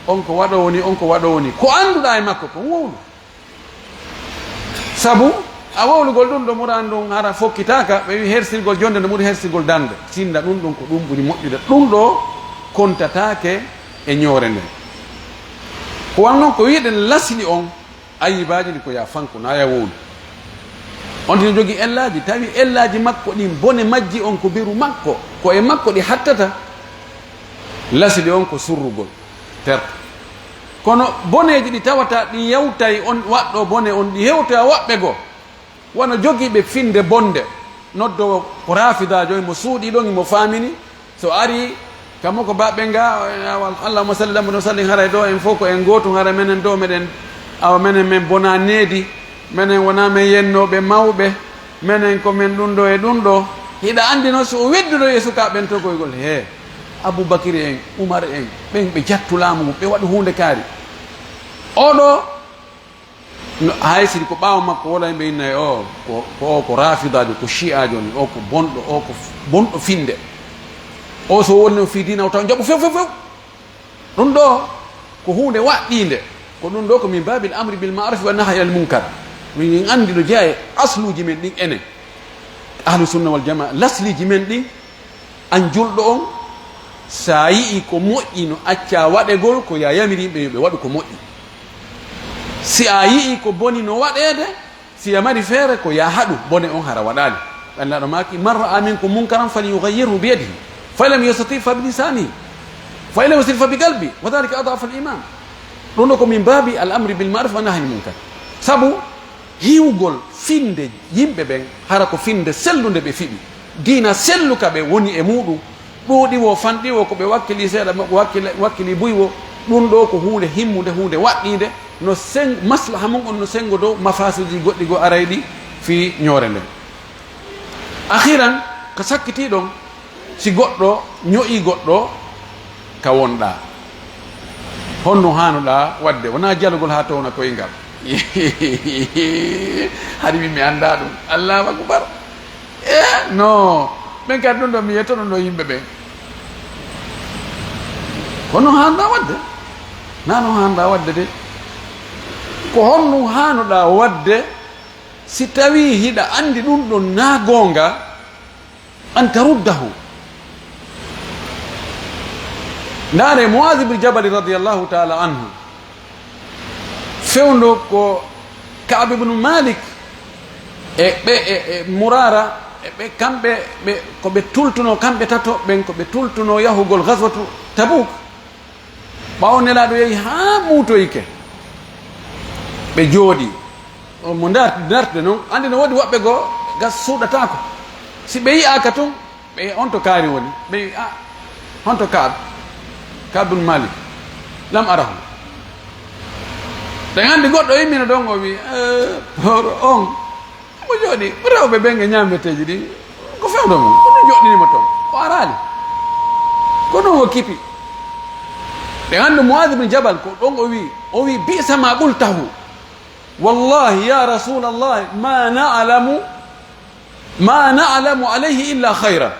on ko waɗoowo ni, on ko waɗoowo ni. Ko annduɗaa e makko ko wowlu. Sabu a wowlugol ɗum ɗo muraan ɗum hara fokkitaaka, ɓe wi hersirgol jonde no ɓuri hersirgol darnde. Sinda ɗum ɗum ko ɗum ɓuri moƴƴude. Ɗum ɗo kontataake e ñoore nden. Ko wan noon ko wi'eɗen lasli on, ayibaaji ɗi ko ya fanko, na ya wowlu. On tino jogii ellaaji, tawi ellaaji makko ɗin bone majji on ko beru makko, ko e makko ɗi hattata. Lasli on ko surrugol, terto. Kono boneeji ɗi tawata ɗi yewtay on waɗɗo bone on, ɗi hewtoya woɓɓe goo. Wano jogiiɓe finde bonde, noddowo ko raafidaajo, imo suuɗii ɗon, imo faamini, so ari, kammo ko baɓɓe nga, Allahumma salli, Allahumma salli, haray ɗo en fof ko en gootum, haray menen ɗo meɗen, awa menen men bona needi, menen wona men yennooɓe mawɓe, menen ko men ɗum ɗo e ɗum ɗo. Hiɗa anndi noon so o wedduɗo e sukaaɓe ɓen togoygol, he, Abubakiri en, Umar en, ɓen ɓe jattu laamu ngu, ɓe waɗu huunde kaari. Oɗo, no, hay sidi ko ɓaawo makko wona yimɓe inna e o, ko, ko o ko raafidaajo, ko shi'aajo ni, o ko bonɗo, o ko f-, bonɗo finde. O so wonni o fii diina o taw jaɓu few, few, few. Ɗum ɗo ko huunde waɗɗiinde. Ko ɗum ɗo ko min baabil amri bil ma'ruf wa nahyi anil munkar. Min anndi no jeyaa e asluuji men ɗin enen. Ahlu sunna wal jamaa, lasliji men ɗin, an julɗo on, sa yi'i ko moƴƴi no acca waɗegol, ko ya yamiri yimɓe yo ɓe waɗu ko moƴƴi. Si a yi'i ko boni no waɗeede, si a mari feere ko ya haɗu bone on hara waɗaali. Annaɗo maaki, "Man ra'a minkum munkaran falyughayyirhu biyadihi, fa in lam yastati fa bilisanihi, fa in lam yastati fa biqalbi, wa dhalika ad'afu al-iman." Ɗum ɗo ko min baabi al amri bil ma'ruf wa nahyi anil munkar. Sabu hiwgol finde yimɓe ɓen, hara ko finde sellunde ɓe fiɓi. Diina selluka ɓe woni e muɗum. Ɗuuɗi wo, fanɗi wo, ko ɓe wakkili seeɗa, ko wakkili, wakkili buy wo. Ɗum ɗo ko huunde himmunde, huunde waɗɗiinde, no sen-, maslaha mum on no sengo dow mafasiji goɗɗi goo arayɗi fii ñoore nden. Akhiran, ko sakkitii ɗon, si goɗɗo ño'i goɗɗo ka wonɗaa, honno haanuɗaa waɗde? Wonaa jalugol haa towna koyngal. Hari mi, mi anndaa ɗum. Allahu akbar. E, no. Ɓen kadi ɗum ɗo mi yetto ɗum ɗo yimɓe ɓen. Ko no haanuɗaa waɗde? Na no haanuɗaa waɗde de. Ko honno haanuɗaa waɗde si tawii hiɗa anndi ɗum ɗon na goonga? An taruddahu. Ndaare Mu'adh ibn Jabal radiyallahu ta'ala anhu. Fewndo ko Ka'b ibn Malik e ɓe, e, e Murara E ɓe, kamɓe, ɓe, ko ɓe tultunoo, kamɓe tato ɓen, ko ɓe tultunoo yahugol gazwatu Tabuk. Ɓaawo Nelaaɗo yehi haa muutoyike, ɓe jooɗii. On mo ndar-, dartude non, anndi no woodi woɓɓe goo gas suuɗataako. Si ɓe yi'aaka tun, ɓe, "On to kaari woni?" Ɓe wi'a, "Ah, honto Kaab? Kaab bun Maalik? Lam arahu." Ɓe anndi goɗɗo immino ɗon, o wi'i, "Eh, hooro on." Mo jooɗii, rewɓe ɓen e ñaameteeji ɗin, ko fewndo mum, ko ɗum joɗɗini mo ton. O araali. Ko ɗum o kipi. Ɓe anndi Mu'aaz bin Jabal, ko ɗon o wi'i, o wi'i, "Bi'sa ma qultahu. Wallahi ya Rasulallah, ma na'lamu, ma na'lamu alayhi illa khayra."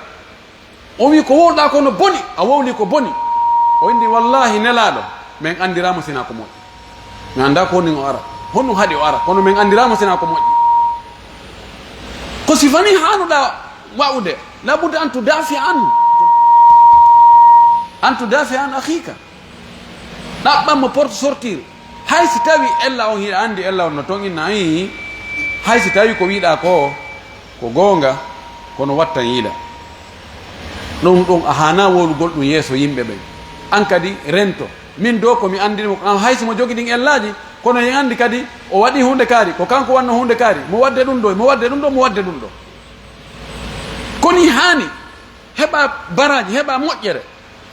O wi, "Ko wowluɗaa ko no boni, a wowli ko boni." O inni, "Wallahi, Nelaaɗo, min anndiraama sinaa ko moƴƴi. Min anndaa ko woni o ara, honɗum haɗi o ara, kono min anndiraama sinaa ko moƴƴi." Ko sifa ni haanuɗaa wa'ude, la budda an tudafi anhu, an tudafi an akhika. Ɗaɓɓan mo porte sortir. Hay si tawi ella on, hiɗa anndi ella on no ton inna, ii, hay si tawi ko wiɗaa ko, ko goonga, kono wattan yiila. Ɗum, ɗum a haanaa wowlugol ɗum yeeso yimɓe ɓen. An kadi rento. Min do ko mi anndini mo, an hay si mo jogi ɗin ellaaji, kono en anndi kadi o waɗi huunde kaari, ko kanko wanno huunde kaari, mo waɗde ɗum ɗo, mo waɗde ɗum ɗo, mo waɗde ɗum ɗo. Ko ni haani, heɓa baraaji, heɓa moƴƴere.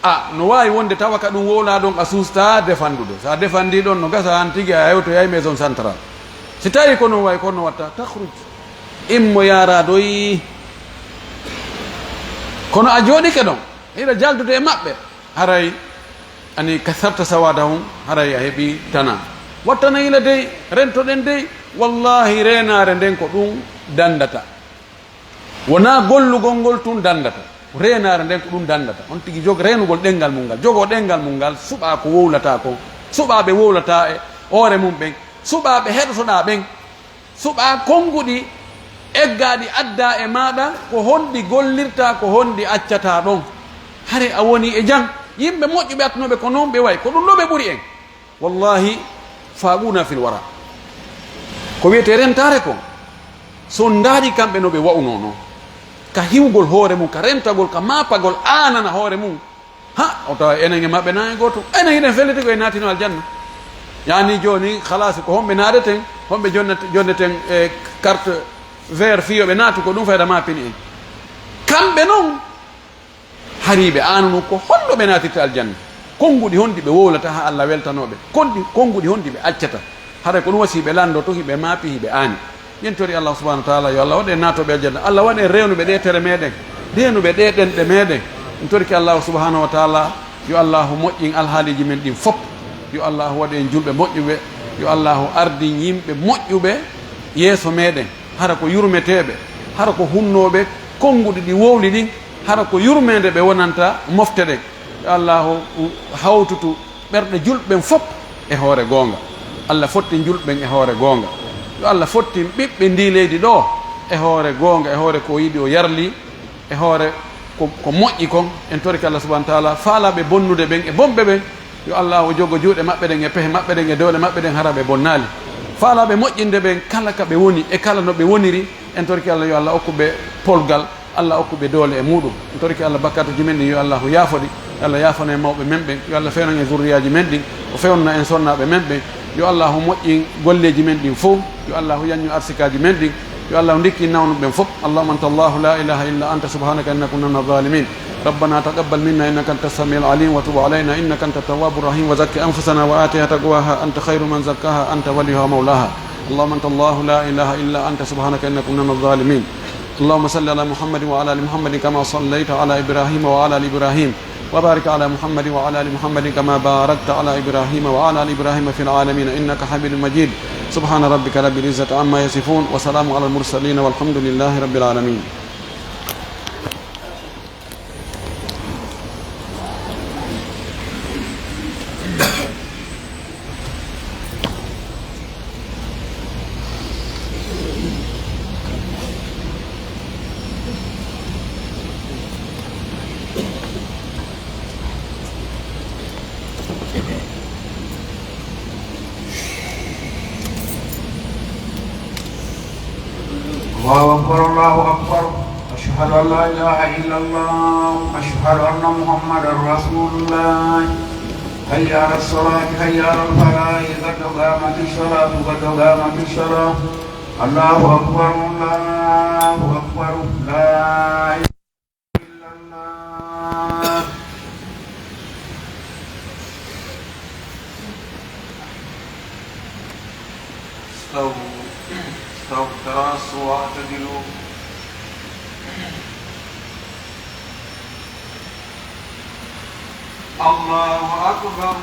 A, no waawi wonde tawa ka ɗum wowlaa ɗon a suustaa defandude. So a defandii ɗon no gasa an tigi a hewtoyay maison centrale. Si tawii ko non wayi, kono watta takhruj. Immo yaara doyi. Kono a jooɗike ɗon, hiɗa jaldude e maɓɓe. Haray ani kasarta sawadahum, haray a heɓi tana. Wattana yila dey, rentoɗen dey. Wallahi reenaare nden ko ɗum dandata. Wonaa gollugol ngol tun dandata. Reenaare nden ko ɗum dandata. On tigi jog reenugol ɗenngal mum ngal. Jogoo ɗenngal mum ngal, suɓaa ko wowlataa kon. Suɓaa ɓe wowlataa e hoore mum ɓen. Suɓaa ɓe heɗotoɗaa ɓen. Suɓaa konnguɗi eggaaɗi addaa e maaɗa, ko honɗi gollirtaa, ko honɗi accataa ɗon. Hare a woni e jam. Yimɓe moƴƴuɓe attunooɓe ko non ɓe wayi. Ko ɗum ɗo ɓe ɓuri en. Wallahi, faaquuna fil wara. Ko wiyetee rentaare kon, so on ndaari kamɓe no ɓe wa'unoo non, ka hiwgol hoore mum, ka rentagol, ka maapagol, aanana hoore mum, ha, o tawa enen e maɓɓe na e gooto. Enen hiɗen felliti ko en naatino aljanna. Yaani jooni, khalaas, ko homɓe naadeten, homɓe jonnete-, jonneten e carte vert fii yo ɓe naatu, ko ɗum fayda maapini en. Kamɓe non, hari ɓe aanunu ko honno ɓe naatirta aljanna. Konnguɗi honɗi ɓe wowlata haa Allah weltanoo ɓe? Konɗi, konnguɗi honɗi ɓe accata? Haray ko ɗum wasi ɓe lanndoto, hiɓe maapi, hiɓe aani. Yen tori Allah subhanahu wa ta'ala, yo Allah waɗ en naatooɓe aljanna. Allah waɗ en reenuɓe ɗee tere meɗen, reenuɓe ɗee ɗenɗe meɗen. En torike Allah subhanahu wa ta'ala, yo Allahu moƴƴin alhaaliiji men ɗin fop. Yo Allahu waɗ en julɓe moƴƴuɓe. Yo Allahu ardin yimɓe moƴƴuɓe yeeso meɗen. Hara ko yurmeteeɓe, hara ko hunnooɓe konnguɗi ɗi wowli ɗin, hara ko yurmeende ɓe wonanta mofte ɗen. Yo Allaahu hawtutu ɓerɗe julɓe ɓen fof e hoore goonga. Allah fottin julɓe ɓen e hoore goonga. Yo Allah fottin ɓiɓɓe ndii leydi ɗoo e hoore goonga, e hoore ko o yiɗi o yarli, e hoore ko, ko moƴƴi kon. En torike Allah subhanahu wa taala, faalaaɓe bonnude ɓen e bonɓe ɓen, yo Allaahu jogo juuɗe maɓɓe ɗen e pehe maɓɓe ɗen e doole maɓɓe ɗen, hara ɓe bonnaali. Faalaaɓe moƴƴinde ɓen kala ka ɓe woni e kala no ɓe woniri, en torike Allah, yo Allah okku ɓe polgal, Allah okku ɓe doole e muuɗum. En torike Allah bakkatuuji men ɗin, yo Allaahu yaafo ɗi. Yo Allah yaafano en mawɓe men ɓen. Yo Allah fewnan en zurriyaaji men ɗin. O fewnana en sonnaaɓe men ɓen. Yo Allaahu moƴƴin golleeji men ɗin fof. Yo Allaahu yaññu arsikaaji men ɗin. Yo Allaahu ndikkin nawnuɓe ɓen fof. اللهم أنت الله لا إله إلا أنت سبحانك إنا كنا من الظالمين. ربنا تقبل منا إنك أنت السميع العليم وتب علينا إنك أنت التواب الرحيم وزكي أنفسنا وآتها تقواها أنت خير من زكاها أنت وليها ومولاها. اللهم أنت الله لا إله إلا أنت سبحانك إنا كنا من الظالمين. اللهم صل على محمد وعلى آل محمد كما صليت على إبراهيم وعلى آل إبراهيم وبارك على محمد وعلى آل محمد كما باركت على إبراهيم وعلى آل إبراهيم في العالمين إنك حميد مجيد. سبحان ربك رب العزة عما يصفون وسلام على المرسلين والحمد لله رب العالمين. الله أكبر، الله أكبر. أشهد أن لا إله إلا الله، أشهد أن محمدا رسول الله. حي على الصلاة، حي على الفلاح، قد قامت الصلاة، قد قامت الصلاة. الله أكبر، الله أكبر، لا إله إلا الله. استووا، استووا، تراصوا واعتدلوا. الله أكبر.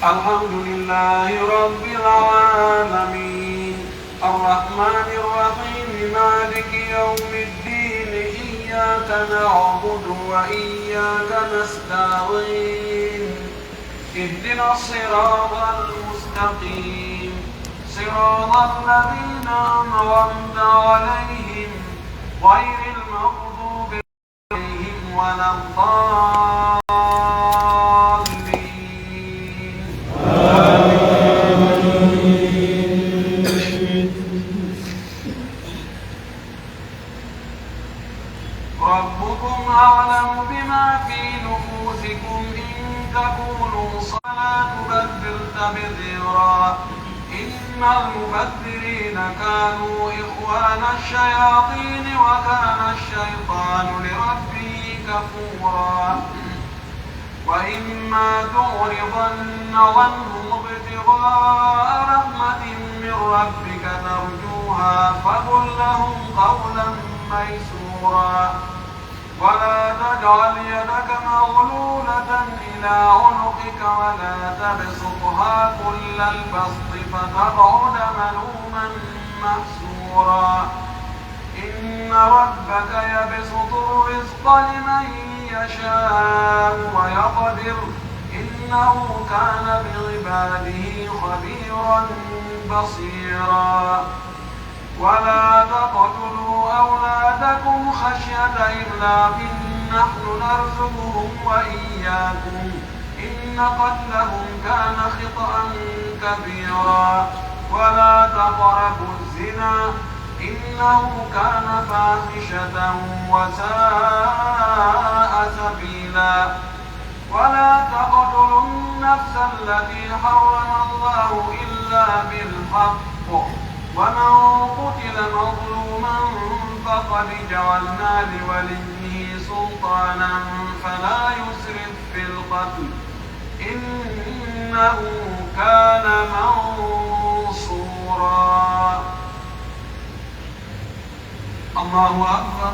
الحمد لله رب العالمين. الرحمن الرحيم. مالك يوم الدين. إياك نعبد وإياك نستعين. اهدنا الصراط المستقيم. صراط الذين أنعمت عليهم غير المغضوب عليهم ولا الضالين. ربكم أعلم بما في نفوسكم إن تكونوا صالحين فلا تبذروا تبذيرا. إن المبذرين كانوا إخوان الشياطين وكان الشيطان لربه كفورا. وإما تعرضن عنهم ابتغاء رحمة من ربك ترجوها فقل لهم قولا ميسورا. ولا تجعل يدك مغلولة إلى عنقك ولا تبسطها كل البسط فتقعد ملوما محسورا. إن ربك يبسط الرزق لمن يشاء ويقدر، إنه كان بعباده خبيرا بصيرا. ولا تقتلوا أولادكم خشية إملاق، نحن نرزقهم وإياكم، إن قتلهم كان خطأ كبيرا. ولا تقربوا الزنا، إنه كان فاحشة وساء سبيلا. ولا تقتلوا النفس التي حرم الله إلا بالحق، ومن قتل مظلوما فقد جعلنا لوليه سلطانا فلا يسرف في القتل، إنه كان منصورا. الله أكبر.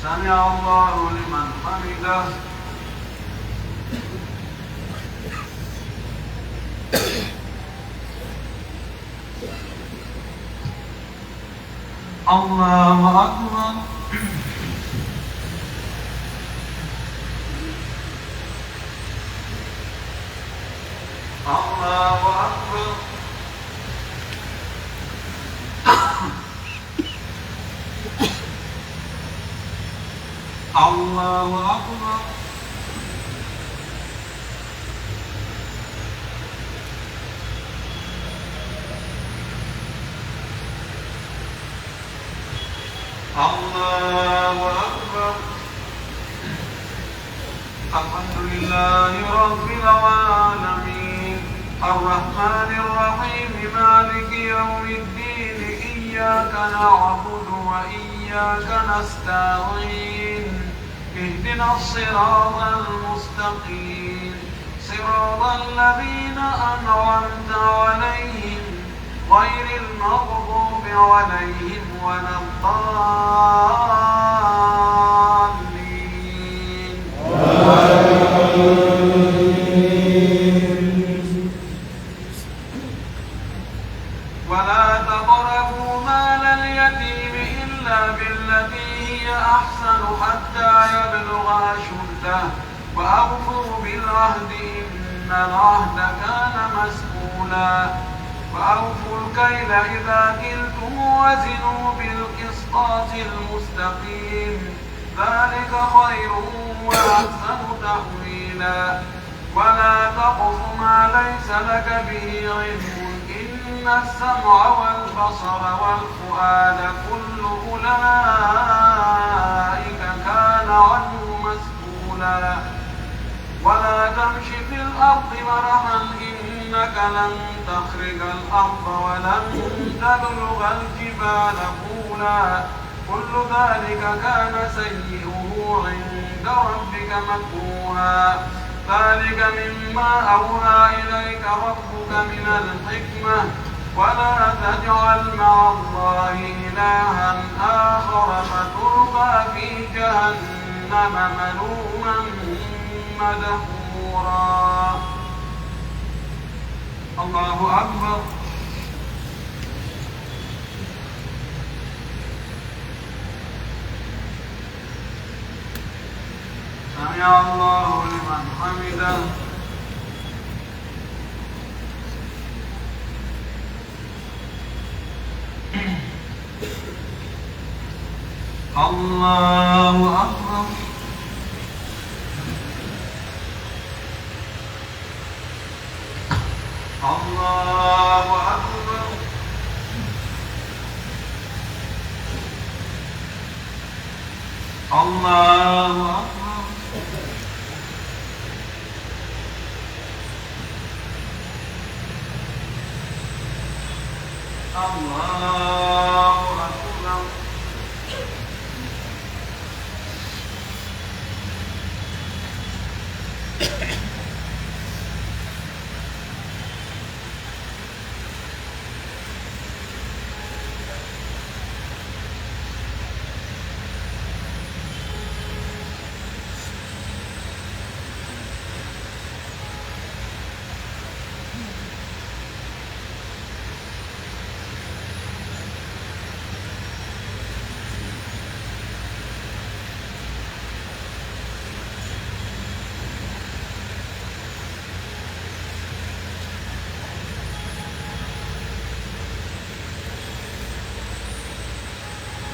سمع الله لمن حمده. الله أكبر. الله أكبر. الله أكبر. الله أكبر. الحمد لله رب العالمين. الرحمن الرحيم. مالك يوم الدين. إياك نعبد وإياك نستعين. اهدنا الصراط المستقيم. صراط الذين أنعمت عليهم غير المغضوب عليهم ولا الضالين. ولا تقربوا مال اليتيم إلا بالتي هي أحسن حتى يبلغ أشده، وأوفوا بالعهد إن العهد كان مسؤولا. وأوفوا الكيل إذا كلتم وزنوا بالقسطاس المستقيم، ذلك خير وأحسن تأويلا. ولا تقف ما ليس لك به علم، إن السمع والبصر والفؤاد كل أولئك كان عنه مسؤولا. ولا تمش في الأرض مرحا، إنك لن تخرق الأرض ولن تبلغ الجبال طولا. كل ذلك كان سيئه عند ربك مكروها. ذلك مما أوحى إليك ربك من الحكمة. ولا تجعل مع الله إلها آخر فتلقى في جهنم ملوما مدحورا. الله أكبر. سمع الله لمن حمده. الله أكبر. الله أكبر. الله أكبر. الله أكبر.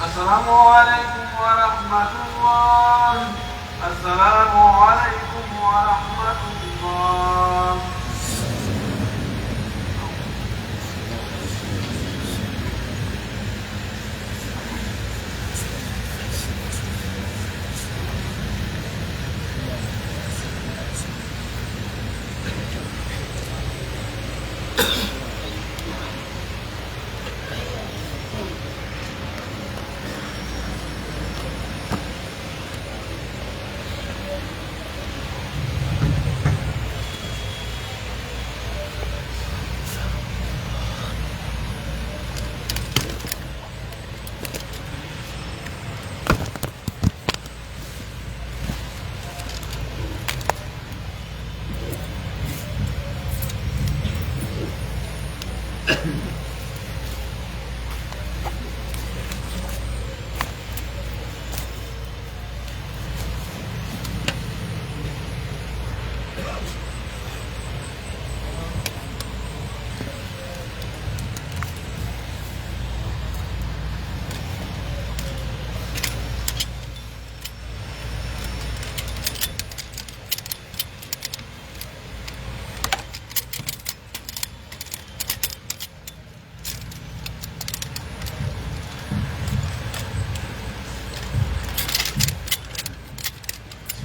السلام عليكم ورحمة الله. السلام عليكم ورحمة الله.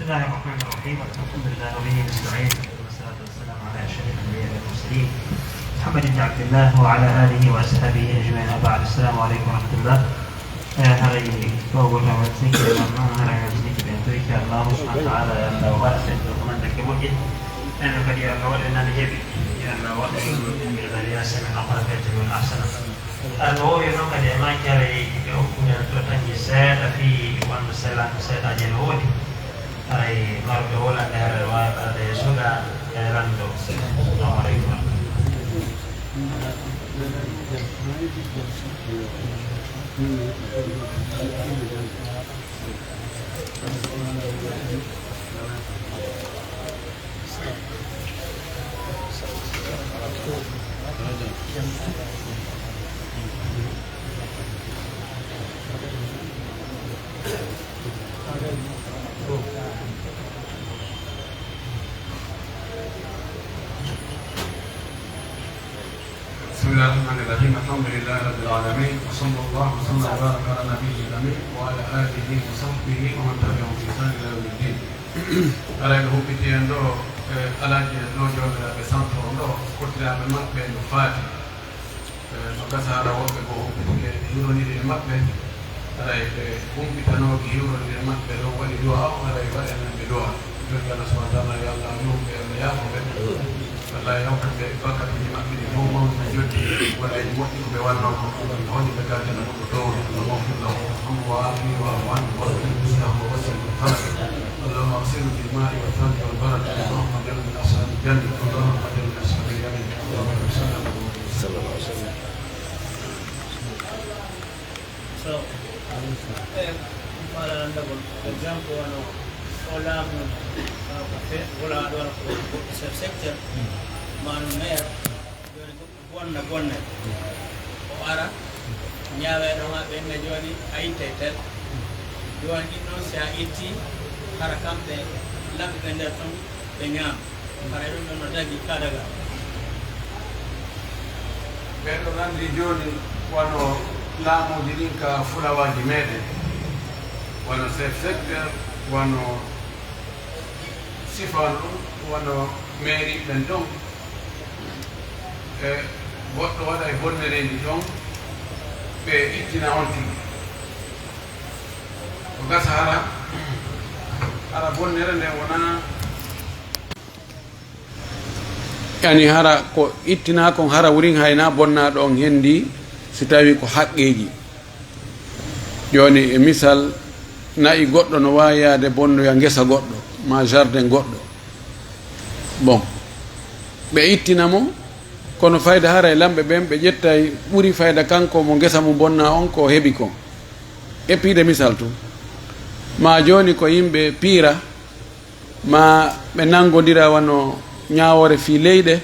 بسم الله الرحمن الرحيم. الحمد لله وبه نستعين، والصلاة والسلام على أشرف الأنبياء والمرسلين، محمد بن عبد الله وعلى آله وأصحابه أجمعين. وبعد، السلام عليكم ورحمة الله. Eh, haray ko goto waɗi sikki e ɗon noon, haray waɗi sikki ɓen to, inchallahu subhanahu wa taala, yo Allah waɗa ɓen ɗo ko nandake moƴƴe. Enen kadi yo Allah waɗa en nana heeɓi. Yo Allah waɗa en ɗum ɓe bariya sami aqrafete min ahsana. Arno o wiino kadi e maaki haray ɓe okkumen to tangi seeɗa fii wonno selanko seeɗaaji ene woodi. Haray marɓe wolande haray waawi arde e suuɗa e lanndo. Assalamu aleykum. بسم الله الرحمن الرحيم. الحمد لله رب العالمين. وصلى الله وسلم وبارك على نبيه الأمين وعلى آله وصحبه ومن تبعهم بإحسان إلى يوم الدين. Aray no huɓɓiti en ɗo, e alaaji en ɗo, joomiraaɓe santo on ɗo, koddiraaɓe maɓɓe no faati. E, no gasa hara woɓɓe goo humpitike hiwrondirii e maɓɓe. Haray ɓe humpitanooɓe hiwrondirii e maɓɓe ɗon waɗi du'a o, haray waɗanen ɓe du'a. Joomi Allah subhanahu wa ta'ala, yo Allah yurmo ɓe, Allah yaafo ɓe. Allah yawtan ɓe bakkatuuji maɓɓe ɗi fof mawni no joddi, waɗa e moƴƴi ko ɓe wannoo ko. Allah holi ɓe ka aljanna gonɗo toowɗo. Allahumma ighfir lahu warhamhu wa afihi wa'fu anhu wa akrim nuzlahu wa wasi' mudkhalahu. اللهم اغسله بالماء والثلج والبرد. اللهم اجعله من أصحاب الجنة. اللهم اجعله من أصحاب اليمين. اللهم صل على محمد. So, eh, mi faala lanndagol, exemple, wano o laamu, wano ko fe-, wala aɗa wano ko, ko chef secteur, maanu maire, jooni goɗɗo bonna, bonna. O ara, ñaawa e ɗon haa ɓe inna jooni a ittay tel. Jooni ɗin ɗon si a itti, hara kamɓe laɓɓe ɓe nder ton, ɓe ñaama. Haray ɗum ɗon no dagii ka daga. Ɓen ɗo nanndi jooni wano laamuuji ɗin ka fulawaaji meɗen, wano chef secteur, wano sifano ɗum, wano mairie ɓen ɗon. E goɗɗo waɗa e bonnereeji ɗon, ɓe ittina on tigi. Ko gasa hara, hara bonnere nden wona Yani hara ko ittinaa kon, hara wurin hayna bonnaaɗo on hendi, si tawi ko haqqeeji. Jooni, e misal, na'i goɗɗo no waawi yaade bonnoya ngesa goɗɗo, maa jardin goɗɗo. Bon, ɓe ittina mo, kono fayda hara e lamɓe ɓen, ɓe ƴettay ɓuri fayda kanko mo ngesa mum bonnaa on ko heɓi kon. E piide misal tun. Maa jooni ko yimɓe piira, ma ɓe nanngondira wano ñaawoore fii leyɗe,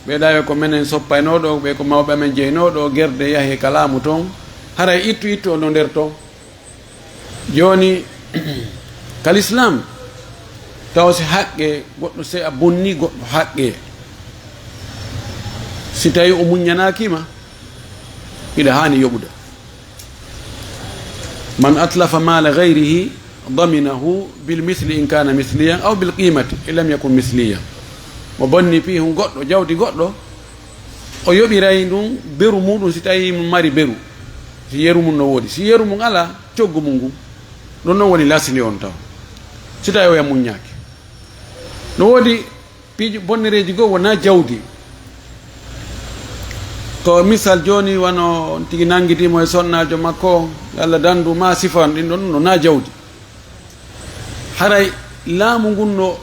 ɓe ɗawe ko menen soppaynoo ɗoo, ɓe ko mawɓe amen jeynoo ɗoo, gerde yahe ka laamu ton, haray ittu ittu on no nder ton. Jooni, ka lislaam, taw si haqqe goɗɗo, si a bonni goɗɗo haqqe, si tawi o muññanaaki ma, hiɗa haani yoɓude. من أتلف مال غيره ضمنه بالمثل إن كان مثليا أو بالقيمة إن لم يكن مثليا. Mo bonni piihun goɗɗo, jawdi goɗɗo, o yoɓiray ndun beru muɗum si tawi mo mari beru, si yeru mum no woodi. Si yeru mum alaa, coggu mum ngun, ɗun non woni lasli on taw, si tawi oya muññaaki. No woodi piiji bonnereeji goo wonaa jawdi. Ko misal jooni, wano on tigi nanngidii mo e sonnaajo makko, yalla danndu maa sifan ɗin ɗon, no naa jawdi. Haray laamu ngun no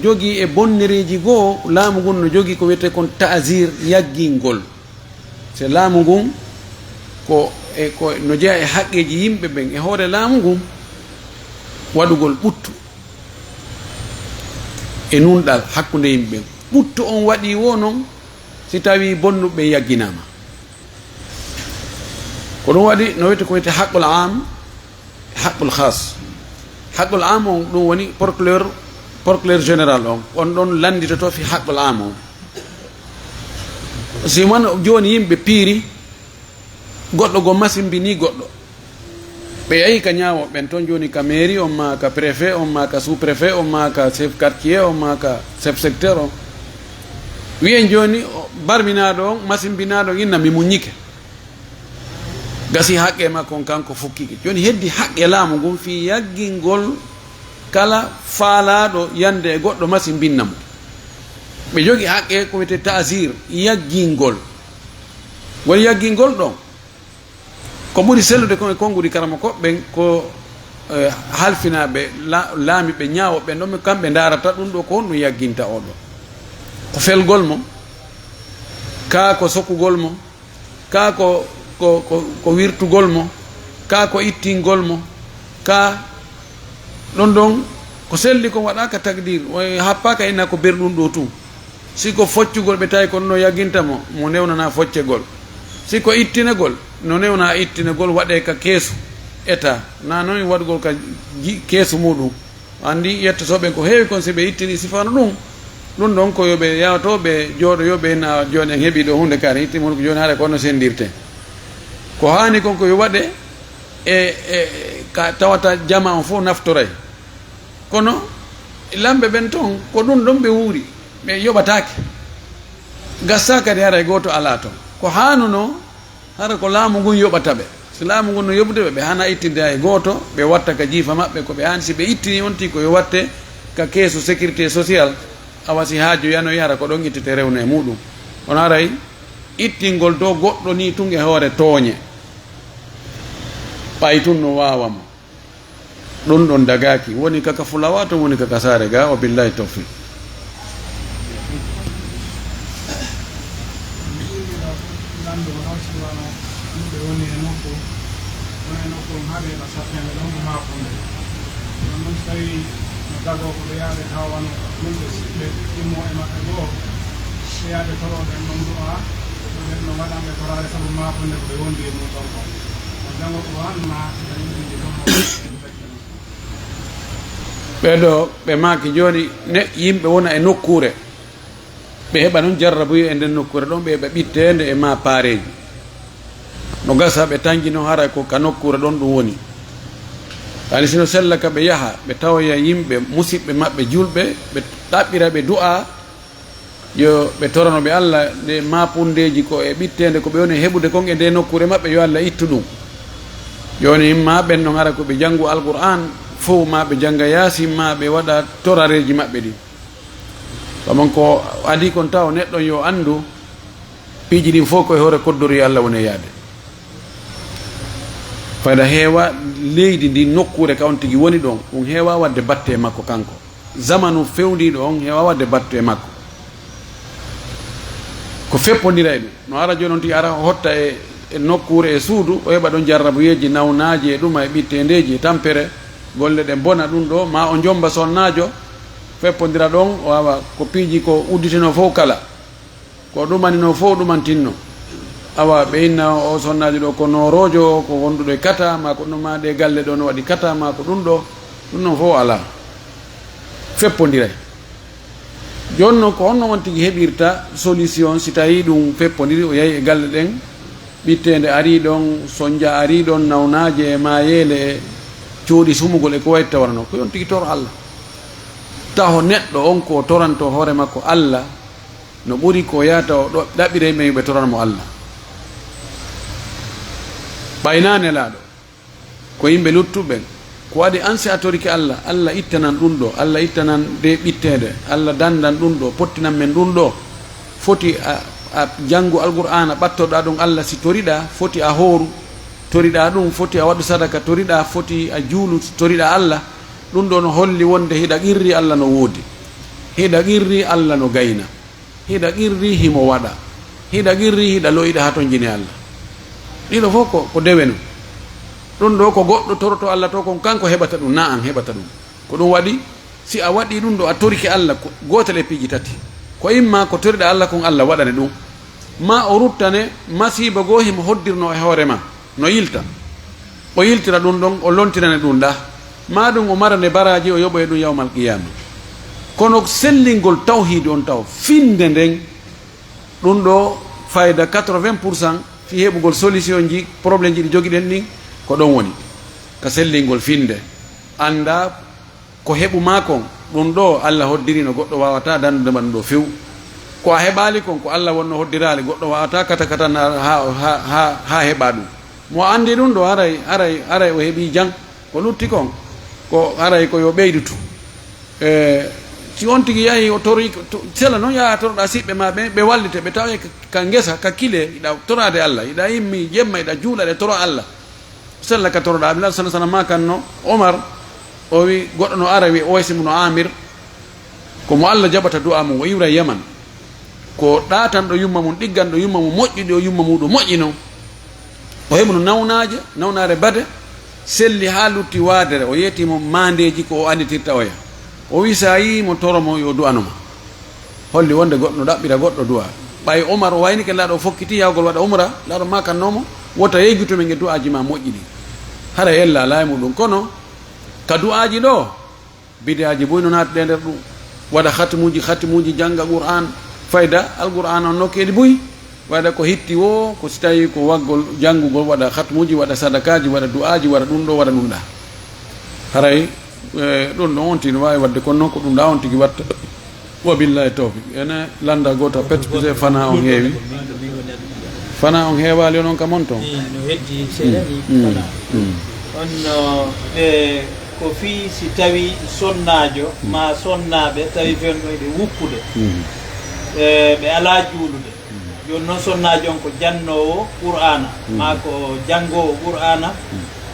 jogii e bonnereeji goo, laamu ngun no jogii ko wiyetee kon ta'zir, yaggingol. Se laamu ngun ko e, ko no jeyaa e haqqeeji yimɓe ɓen, e hoore laamu ngun, waɗugol ɓuttu e nunɗal hakkunde yimɓe ɓen. Ɓuttu on waɗii woo non si tawii bonnuɓe ɓen yagginaama. Ko ɗum waɗi no wiyetee, ko wiyetee haqqul aam, haqqul khaas. Haqqul aam on, ɗum woni procureur, procureur général on. On ɗon lannditoto fii haqqul aam on. Si man jooni yimɓe piiri, goɗɗo goo masimbinii goɗɗo. Ɓe yahi ka ñaawooɓe ɓen ton jooni, ka mairie on, maa ka préfet on, maa ka sous-préfet on, maa ka chef quartier on, maa ka chef secteur on. Wiyen jooni, o barminaaɗo on, masimbinaaɗo on, inna mi muññike. Gasi haqqe makko on, kanko fukkike. Jooni heddi haqqe laamu ngun fii yaggingol kala faalaaɗo yande e goɗɗo masimbinna mo. Ɓe jogi haqqe ko wiyetee ta'zir, yaggingol. Ngol yaggingol ɗon, ko ɓuri sellude kon e konnguɗi karamoko ɓen ko, eh, halfinaaɓe la-, laamiiɓe ñaawooɓe ɓen ɗon, kamɓe ndaarata ɗum ɗoo ko honɗum yagginta oo ɗoo. Ko felgol mo, kaa ko sokugol mo, kaa ko, ko, ko, ko wirtugol mo, kaa ko ittingol mo, kaa ɗon ɗon ko selli kon waɗaaka takdir, o happaaka inna ko berɗum ɗoo tun. Si ko foccugol ɓe tawi ko no yagginta mo, mo newnana foccegol. Si ko ittinegol, no newna ittinegol waɗee ka keesu eta, na noon waɗugol ka ji-, keesu muɗum. Anndi yettotooɓe ko heewi kon, si ɓe ittini sifano ɗum, ɗum ɗon ko yo ɓe yaato, ɓe jooɗo, yo ɓe na jooni en heɓi ɗo huunde kaari, itti mon ko jooni haɗa ko no senndirte. Ko haani kon ko yo waɗe e, e, ka tawata jama on fof naftoray. Kono lamɓe ɓen toon, ko ɗum ɗon ɓe wuuri, ɓe yoɓataake. Gassa kadi haray gooto alaa toon. Ko haanunoo, hara ko laamu ngun yoɓata ɓe. Si laamu ngun no yoɓude ɓe, ɓe hana ittinde hay gooto, ɓe watta ka jiifa maɓɓe ko ɓe haani. Si ɓe ittini on tii ko yo watte ka keesu sécurité sociale, awa si haaju yanoyi hara ko ɗon ittete rewne e muɗum. Kono haray ittingol dow goɗɗo nii tun e hoore tooñe. Ɓay tun no waawa mo. Ɗum ɗon dagaaki, woni kaka fulawa to woni kaka saare ga, o billahi tawfiq. Lanndo o ɗon siwano yimɓe woni e nokku, woni e nokku on haɗe ka sappende ɗon ko maafunde. Ɗum ɗum so tawi no dagoo ko ɓe yaade tawa wano yimɓe siɓɓe ɗimmo e maɓɓe goo, ɓe yaade toroɗen ɗon du'a, ɗum ɗon waɗanɓe toraare sabu maafunde ko ɓe wondi e mum ɗon kon. Ɓeɗo ɓe maaki jooni ne yimɓe wona e nokkuure, ɓe heɓa noon jarrabuye e nden nokkuure ɗon, ɓe heɓa ɓitteende e ma paareeji. No gasa ɓe tanji noon hara ko ka nokkuure ɗon ɗum woni. Ani sino sella ka ɓe yaha, ɓe tawoya yimɓe, musiɓɓe maɓɓe julɓe, ɓe ɗaɓɓira ɓe du'a, yo ɓe torano ɓe Alla nde maapundeeji ko e ɓitteende ko ɓe woni heɓude kon e nde nokkuure maɓɓe, yo Alla ittu ɗum. Jooni, ma ɓen non ara ko ɓe janngu Alqur'aan fow, ma ɓe jannga Yaasin, ma ɓe waɗa torareeji maɓɓe ɗin. Ɗum ko adii kon taw neɗɗo yo anndu piiji ɗin fow ko e hoore koddori Alla woni e yaade. Fayda heewa leydi ndi, nokkuure ka on tigi woni ɗon, ɗum heewa waɗde batte e makko kanko. Zamanu fewndiiɗo on heewa waɗde battu e makko. Ko feppondiray ɗum. No ara jooni on tigi ara hotta e, e nokkuure e suudu, o heɓa ɗon jarrabuyeeji, nawnaaji e ɗuma e ɓitteendeeji e tampere, golle ɗen bona ɗum ɗo, ma o jomba sonnaajo, feppondira ɗon, o awa ko piiji ko udditino fof kala. Ko ɗumanino fof ɗumantinno. Awa, ɓe inna o sonnaajo ɗo ko nooroojo, ko wonduɗo e kata, ma ko ɗum ma ɗe galle ɗo no waɗi kata, ma ko ɗum ɗo, ɗum ɗon fof alaa. Feppondiray. Jooni noon, ko honno on tigi heɓirta solution si tawii ɗum feppondiri, o yahi e galle ɗen, ɓitteende arii ɗon, sonnja arii ɗon, nawnaaje e maayeele e cooɗi sumugol e ko wayi tawano? Ko yon tigi toro Alla. Taho neɗɗo on ko toranto hoore makko Alla, no ɓuri ko yahata o ɗo-, ɗaɓɓirey men yo ɓe torano mo Alla. Ɓay na nelaaɗo, ko yimɓe luttuɓe ɓen. Ko waɗi an si a torike Alla, Alla ittanan ɗum ɗo, Alla ittanan nde ɓitteende, Alla danndan ɗum ɗo, pottinan men ɗum ɗo. Foti a, a janngu Alqur'aana, ɓattoɗaa ɗum Alla si toriɗaa, foti a hooru, toriɗaa ɗum, foti a waɗu sadaka, toriɗaa, foti a juulu, toriɗaa Alla. Ɗum ɗo no holli wonde hiɗa qirri Alla no woodi, hiɗa qirri Alla no gayna. Hiɗa qirri himo waɗa. Hiɗa qirri hiɗa lo'iɗa haa ton jine Alla. Ɗiɗo fof ko, ko dewenu. Ɗum ɗo ko goɗɗo toroto Alla to kon kanko heɓata ɗum, na an heɓata ɗum. Ko ɗum waɗi, si a waɗi ɗum ɗo a torike Alla ko gootel e piiji tati. Ko imma ko toriɗa Alla kon Alla waɗane ɗum. Ma o ruttane masiiba goo himo hoddirno e hoore ma. No yilta. O yiltira ɗum ɗon, o lontirane ɗum ɗa. Ma ɗum o marane baraaji, o yoɓoye ɗum yawmal qiyama. Kono sellingol tawhiidi on taw, finde nden, ɗum ɗo fayda quatre-vingts pour cent fi heɓugol solution ji, problème ji ɗi jogiɗen ɗin, ko ɗon woni. Ka sellingol finde. Annda ko heɓu ma kon, ɗum ɗo Alla hoddirino, goɗɗo waawata dandude ma ɗum ɗo few. Ko a heɓaali kon, ko Alla wonno hoddiraali, goɗɗo waawata kata kata na ha, ha, ha, ha heɓa ɗum. Mo anndi ɗum ɗo, haray, haray, haray o heɓi jam. Ko lutti kon, ko haray ko yo ɓeydutu. E, si on tigi yahi o tori, to, sela noon yaha toroɗa siɓɓe ma ɓe, ɓe wallite, ɓe tawa ka, ka ngesa, ka kile, iɗa toraade Alla, iɗa immi jemma, iɗa juula, ɗe toro Alla. Sella ka toroɗaa. Bilal sala sala ma kan no Omar, o wi goɗɗo no ara wi Oys ibn Amir, ko mo Alla jaɓata du'a mum, o iwra Yaman. Ko ɗatanɗo yumma mum, ɗigganɗo yumma mum, moƴƴuɗo yumma muɗum, moƴƴi non. O heɓuno nawnaaje, nawnaare bade, selli haa lutti waadere. O yeeti mo maandeeji ko o anditirta oya. O wi sa yii mo toro mo yo du'ano ma. Holli wonde goɗɗo no ɗaɓɓira goɗɗo du'a. Ɓay Umar o waynike laaɗo o fokkiti yahgol waɗa umra, laaɗo maakannoomo, wota yejjutu men e du'aaji ma moƴƴi ɗi. Hara ella laay muɗum. Kono ka du'aaji ɗo, bid'aaji buy no naatude e nder ɗum. Waɗa khatmuuji, khatmuuji, jannga Qur'aan, fayda Al-Qur'aana on nokkeeli buy. Waɗa ko hitti woo, ko si tawii ko waggol janngugol, waɗa khatmuuji, waɗa sadakaaji, waɗa du'aaji, waɗa ɗum ɗo, waɗa ɗum ɗa. Haray, eh, ɗum ɗo on tigi no waawi waɗde, kono noon ko ɗum ɗa on tigi watta. Wa billahi tawfiq. Ene lannda goota pet, pise fana on heewi. Fana on heewaali onon kam on toon. Ii, no heddi seeɗa ni. Mm, fana. Mm. On, no, ɓe ko fii si tawi sonnaajo ma sonnaaɓe tawi fen ɗo eɓe wukkude. Mm. E, ɓe alaa juulude. Jooni noon sonnaajo on ko jannoowo Qur'aana, maa ko janngoowo Qur'aana,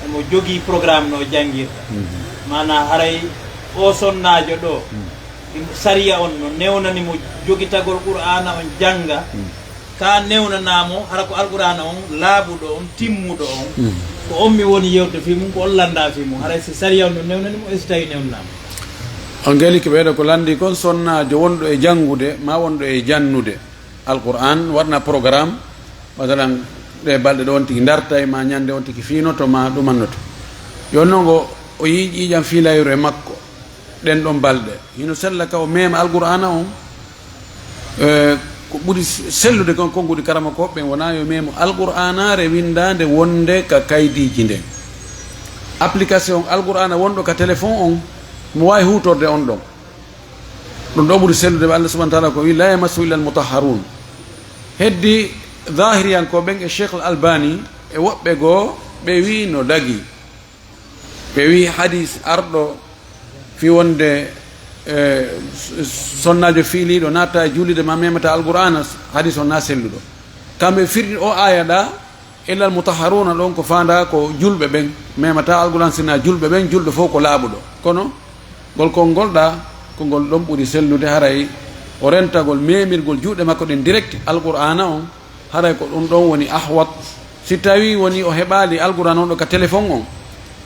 emo jogii programme no janngirta. Maanaa haray o sonnaajo ɗo, sariya on no newnani mo jogitagol Qur'aana on jannga, ka newnanaa mo hara ko Alqur'aana on laaɓuɗo on, timmuɗo on, ko on mi woni yewtude fii mum, ko on lanndaa fii mum, haray si sariya on no newnani mo, e si tawii newnanaa mo. On ngeliki ɓeeɗo ko lanndii kon sonnaajo wonɗo e janngude, maa wonɗo e jannude. Alqur'aan, waɗna programme, masalan, ɗee balɗe ɗo on tigi ndartay, ma ñannde on tigi fiinoto, ma ɗumannoto. Yo noon o, o yii ƴiiƴam fiilayru e makko, ɗen ɗon balɗe. Hino sella ka o meema Alqur'aana on, e, ko ɓuri sellude kon, konnguɗi karamokooɓe ɓen wonaa yo meemo Alqur'aanaare winndaande wonnde ka kaydiiji nden. Application Alqur'aana wonɗo ka téléphone on, mo waawi huutorde on ɗon. Ɗum ɗo ɓuri sellude ɓe Allah subhanahu wa taala ko wi, "La yamassu illa al-mutahharun." Heddi zahiriyankooɓe ɓen e Cheikh Al Albani e woɓɓe goo, ɓe wi no dagi. Ɓe wi hadis arɗo fi wonde, eh, s-, sonnaajo fiiliiɗo natta e juulide ma memata Alqur'aana, hadis on na selluɗo. Kamɓe firti o aya ɗa, Illal mutahharuna ɗon ko faandaa ko julɓe ɓen, memata Alqur'aan sina julɓe ɓen, julɗo fof ko laaɓuɗo. Kono ngol konngol ɗa, ko ngol ɗon ɓuri sellude, haray o rentagol memirgol juuɗe makko ɗen direct Alqur'aana on, haray ko ɗum ɗon woni ahwat. Si tawi woni o heɓaali Alqur'aana on ɗo ka téléphone on,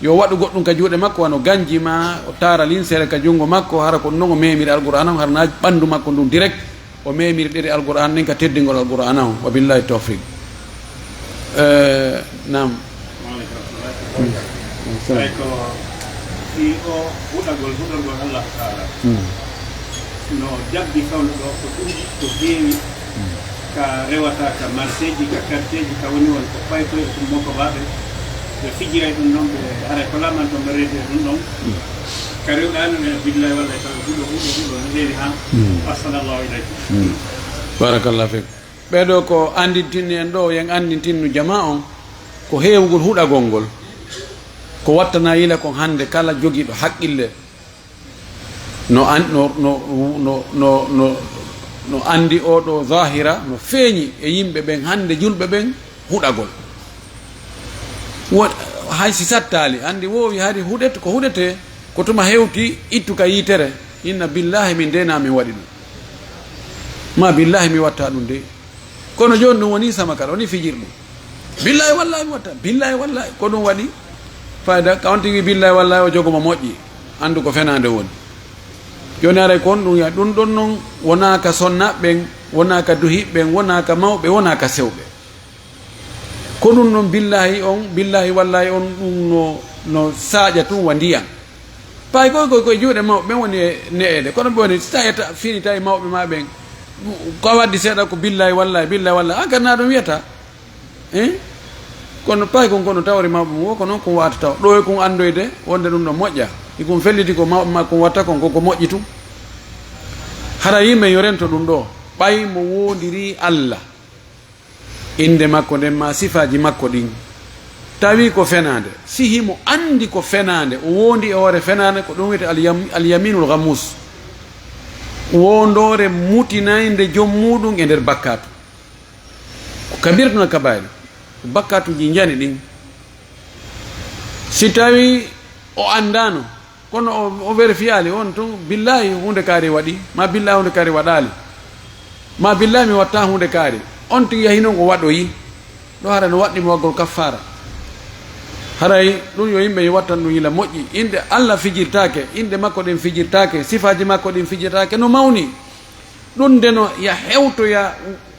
yo waɗu goɗɗum ka juuɗe makko, wano ganji ma o taara linsere ka junngo makko, hara ko ɗum ɗon o memiri Alqur'aana on, hara na ɓanndu makko ndun direct. O memiri ɗeri Alqur'aan nin ka teddingol Alqur'aana on. Wa billahi tawfiq. Eh, naam. Waaleykum salaam. Tawi ko fii o huɗagol, huɗagol Allah Taala. No jabbi fawndo ɗo ko ɗuuɗi, ko heewi, ka rewata ka marseeji, ka karteeji, ka woni won ko paykoy e ɗum mokobaaɓe. Ɓe fijiray ɗum ɗon, ɓe haray ko laamanto ɓe reedi e ɗum ɗon. Ka rewɗaani ɓe billahi wallahi tawi huɗo, huɗo, huɗo no heewi han. Ahsanallahu ilaykum. Barakallahu fik. Ɓeeɗo ko anndintinni en ɗo, yen anndintinnu jama on ko heewugol huɗagol ngol. Ko wattana yila kon hannde kala jogiiɗo haqqille. No an-, no, no, no, no, no, no anndi oɗo zahira, no feeñi e yimɓe ɓen hannde, julɓe ɓen, huɗagol. Wo-, hay si sattaali, anndi woowi hari huɗet-, ko huɗetee, ko tuma hewti ittu ka yitere, inna billahi min deenaa min waɗi ɗum. Ma billahi mi watta ɗum de. Kono jooni ɗum woni sama kala, woni fijirɗum. Billahi wallahi mi watta, billahi wallahi. Ko ɗum waɗi fayda, ka on tigi billahi wallahi o jogo mo moƴƴi, anndu ko fenaande woni. Jooni haray ko on ɗum ya-, ɗum ɗon non wonaa ka sonna ɓen, wonaa ka duhi ɓen, wonaa ka mawɓe, wonaa ka sewɓe. Ko ɗum ɗon billahi on, billahi wallahi on ɗum no, no saaƴa tun wa ndiyan. Pay koy koy koye juuɗe mawɓe ɓen woni e ne'eede. Kono ɓe woni, si tawi ta-, fini tawi mawɓe ma ɓen, ko a waddi seeɗa ko billahi wallahi, billahi wallahi, an kadi na ɗum wiyata. Eh? Kono pay kon kono tawri mawɓe mum, wo ko noon kun wata taw. Ɗo e kun anndoyde wonde ɗum ɗo moƴƴa. E kun felliti ko mawɓe ma kun watta kon, ko, ko moƴƴi tun. Hara yimɓe yo rento ɗum ɗo. Ɓay mo woondiri Allah. Innde makko nden maa sifaaji makko ɗin, tawi ko fenaande, si himo anndi ko fenaande, o woondi e hoore fenaande, ko ɗum wiyetee al yam-, al yaminul ghamus, woondoore mutinaynde joom muuɗum e nder bakkaatu. Ko kabiratu na kabaa'ir, ko bakkaatuuji njani ɗin. Si tawi o anndaano, kono o, o vérifiyaali on tun, billahi huunde kaari waɗi, ma billahi huunde kaari waɗaali, ma billahi mi watta huunde kaari. On tigi yahi non o waɗoyi, ɗo hara no waɗɗi mo waggol kaffaara. Haray ɗum yo yimɓe yo wattan ɗum yila moƴƴi. Inɗe Allah fijirtaake, inɗe makko ɗen fijirtaake, sifaaji makko ɗin fijirtaake no mawni. Ɗum nde no ya hewtoya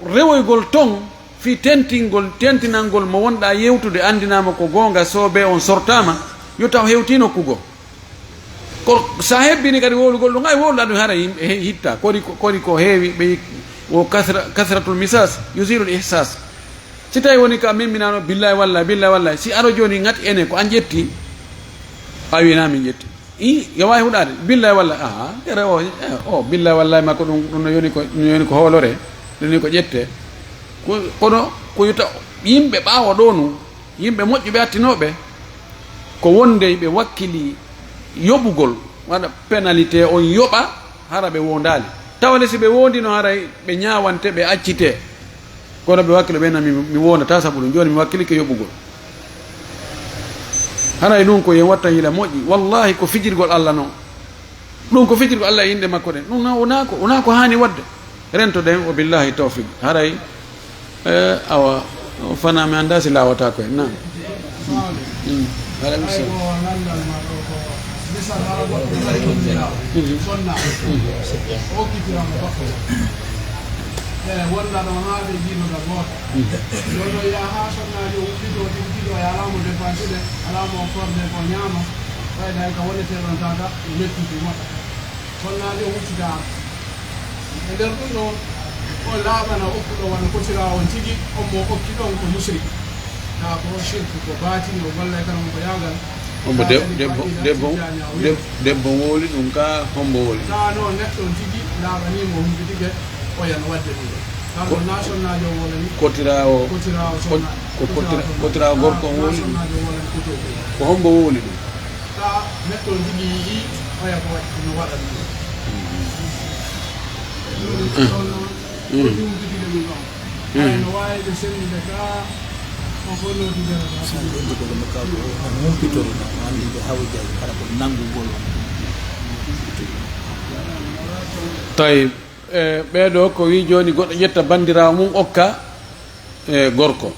rewoygol ton fii tentingol, tentinangol mo wonɗaa yewtude, anndinaama ko goonga, soobee on sortaama, yo taw hewtii nokku goo. Ko so a hebbini kadi wowlugol ɗum, ay wowluɗaa ɗum hara yimɓe he-, hitta. Kori ko, kori ko heewi, ɓe yi-, wo kasra-, kasratul misas yuzilul ihsas. Si tawi woni ka memminano, billahi wallahi, billahi wallahi, si aro jooni ngati ene ko an ƴetti, a wina min ƴetti. I, yo wawi huɗade, billahi wallahi, aha, tere o, eh, o, billahi wallahi makko ɗum, ɗum no yoni ko, ɗum no yoni ko hoolore, ɗum ni ko ƴette. Ko, kono ko yuta yimɓe ɓaawo ɗo nu, yimɓe moƴƴuɓe attinoɓe, ko wonde ɓe wakkili yoɓugol, waɗa pénalité on yoɓa, hara ɓe wondali. Tawde si ɓe wondino, haray ɓe ñawante, ɓe accite. Kono ɓe wakkilo ɓen, mi, mi wondata sabu ɗum. Jooni mi wakkilike yoɓugol. Haray ɗum ko yen watta hila moƴƴi. Wallahi ko fijirgol Allah non. Ɗum ko fijirgol Allah e inɗe makko ɗen. Ɗum na, wona ko, wona ko haani waɗde. Rento ɗen, wa billahi tawfiq. Haray, eh, awa, o fana mi annda si lawata koye. Naam. Mm. Aleykum salam. Misal hara goɗɗo no waɗi ɗum yaa, sonna, o okkitira mo goɗɗo. E wonda ɗon haa ɓe jiidoda gooto. Ɗon ɗon yaha haa sonnaajo ummito, ɗin ɗiɗo e alaa mo dépensude, alaa mo korde ko ñaama, ɓayda e ka wonetee ɗon tata, mettude moɗa. Sonnaajo huccita. E nder ɗum ɗon, o laaɓana okkuɗo wano kotiraawo on tigi, on mo okki ɗon ko musrik. Kaa ko shirku, ko baatini, o golla e kala mo ko yaagal. Hombo deb-, debbo, debbo, deb-, debbo wowli ɗum ka hombo wowli? Kaa noon neɗɗo on tigi laaɓanii mo humpitike, oya no waɗde ɗum ɗon. Kaa ko, noon naa sonnaajo o wowlani. Kotiraawo, kotiraawo ko, sonna-, ko kotira-, kotiraawo, kotiraawo gorko on wowli ɗum. Naa sonnaajo o wowlani kotiraawo. Ko hombo wowli ɗum? Kaa neɗɗo on tigi yi'i, oya ko waɗi, no waɗa ɗum ɗon. Ɗum ɗon noon, ko humpitike ɗum ɗon. Ay, no waawi ɓe sellude ka, o fof noddugol. Humpitore no, o anndi ɓe hawjay, kala ko nanngugol. Tawi, e, ɓee ɗoo ko wii jooni goɗɗo ƴetta banndiraawo mum okka, e, gorko.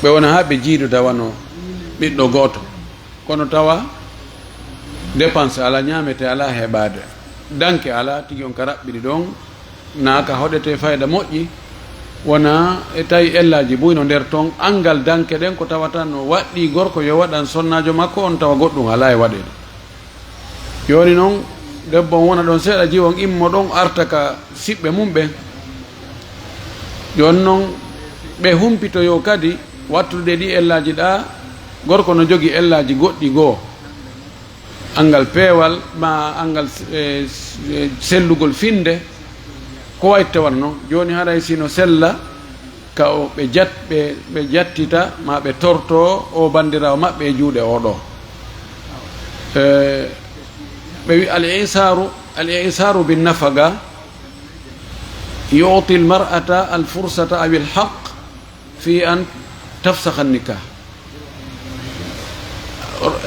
Ɓe wona haa ɓe jiidoda wano ɓiɗɗo gooto. Kono tawa dépense alaa, ñaametee alaa, heɓaade. Danke alaa, tigi on ka raɓɓiɗi ɗon, naa ka hoɗetee fayda moƴƴi, wona e tawi ellaaji buy no nder ton, anngal danke ɗen ko tawata no waɗɗii gorko yo waɗan sonnaajo makko on tawa goɗɗum alaa e waɗeede. Jooni noon, debbo on wona ɗon seeɗa, jiwo on immo ɗon, arta ka siɓɓe mum ɓen. Jooni noon, ɓe humpitoyoo kadi wattude ɗi ellaaji ɗaa, gorko no jogii ellaaji goɗɗi goo. Anngal peewal, maa anngal, eh, eh, sellugol finnde, ko wayi tawata noon. Jooni haray si no sella, ka o ɓe jat-, ɓe, ɓe jattita, maa ɓe tortoo o banndiraawo maɓɓe e juuɗe oo ɗoo. Eh, ɓe wi al-i'saaru, al-i'saaru bin nafaqa yu'ti al-mar'ata al-fursata aw al-haqq fi an tafsakha an-nikah.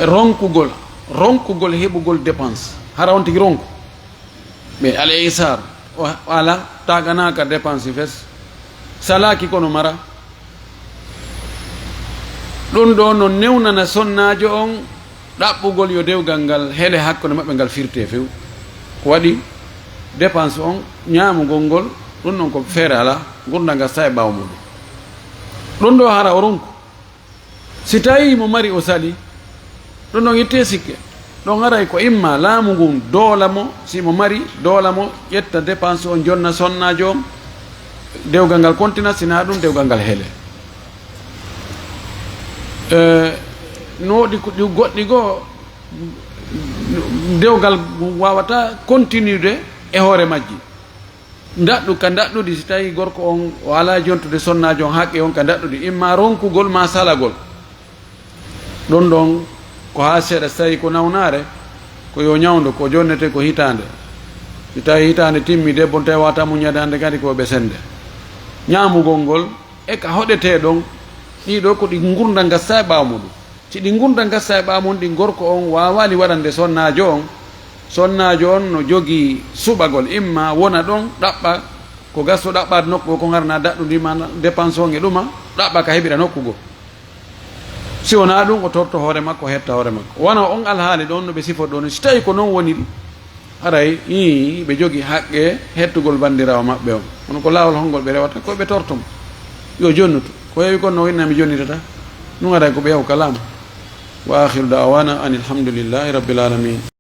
Ronkugol, ronkugol heɓugol dépense. Hara on tigi ronku. Ɓe al-i'saar, o, o alaa, taganaaka dépense fes, salaaki kono mara. Ɗum ɗoo no newnana sonnaajo on ɗaɓɓugol yo dewgal ngal hele hakkunde maɓɓe ngal firtee few. Ko waɗi dépense on, ñaamugol ngol, ɗum ɗon ko feere alaa, ngurndan ngal sa e ɓaawo muɗum. Ɗum ɗoo hara o ronku. Si tawii mo mari o sali, ɗum ɗon ittee sikke. Ɗon haray ko imma laamu ngun doola mo, si mo mari, doola mo, ƴetta dépense on, jonna sonnaajo on, dewgal ngal kontina, si naa ɗum dewgal ngal hele. Eh, no woodi ko ɗi goɗɗi goo, dewgal ngun waawata continude e hoore majji. Ndaɗɗu ka ndaɗɗudi, si tawii gorko on o alaa jontude sonnaajo on haqqe on ka ndaɗɗudi, imma ronkugol maa salagol. Ɗon ɗon ko haa seeɗa, si tawii ko nawnaare, ko yo ñawndo, ko jonnete ko hitaande. Si tawii hitaande timmi, debbo on tawi waawata muññade hannde kadi ko ɓe sennde. Ñaamugol ngol e ka hoɗetee ɗon, ɗii ɗoo ko ɗi ngurndan ngassa e ɓaawo muɗum. Si ɗi ngurndan ngassa e ɓaawo mum, ɗi gorko on waawaali waɗande sonnaajo on, sonnaajo on no jogii suɓagol, imma wona ɗon ɗaɓɓa ko gasso ɗaɓɓaade nokku goo, ko ngarana daɗɗudi ma dépense on e ɗuma, ɗaɓɓa ka heɓira nokku goo. Si wonaa ɗum, o torto hoore makko, o hetta hoore makko. Wano on alhaali ɗon no ɓe sifori ɗon, si tawii ko non woniri, Haray ii ɓe jogi haqqe hettugol banndiraawo maɓɓe on. Kono ko laawol hongol ɓe rewata? Ko ɓe torto mo yo jonnutu. Ko heewi kon no inna mi jonnitata. Ɗum haray ko ɓe yahu ka laamu. Wa akhiru da'wana anil hamdulillahi rabbil alamin.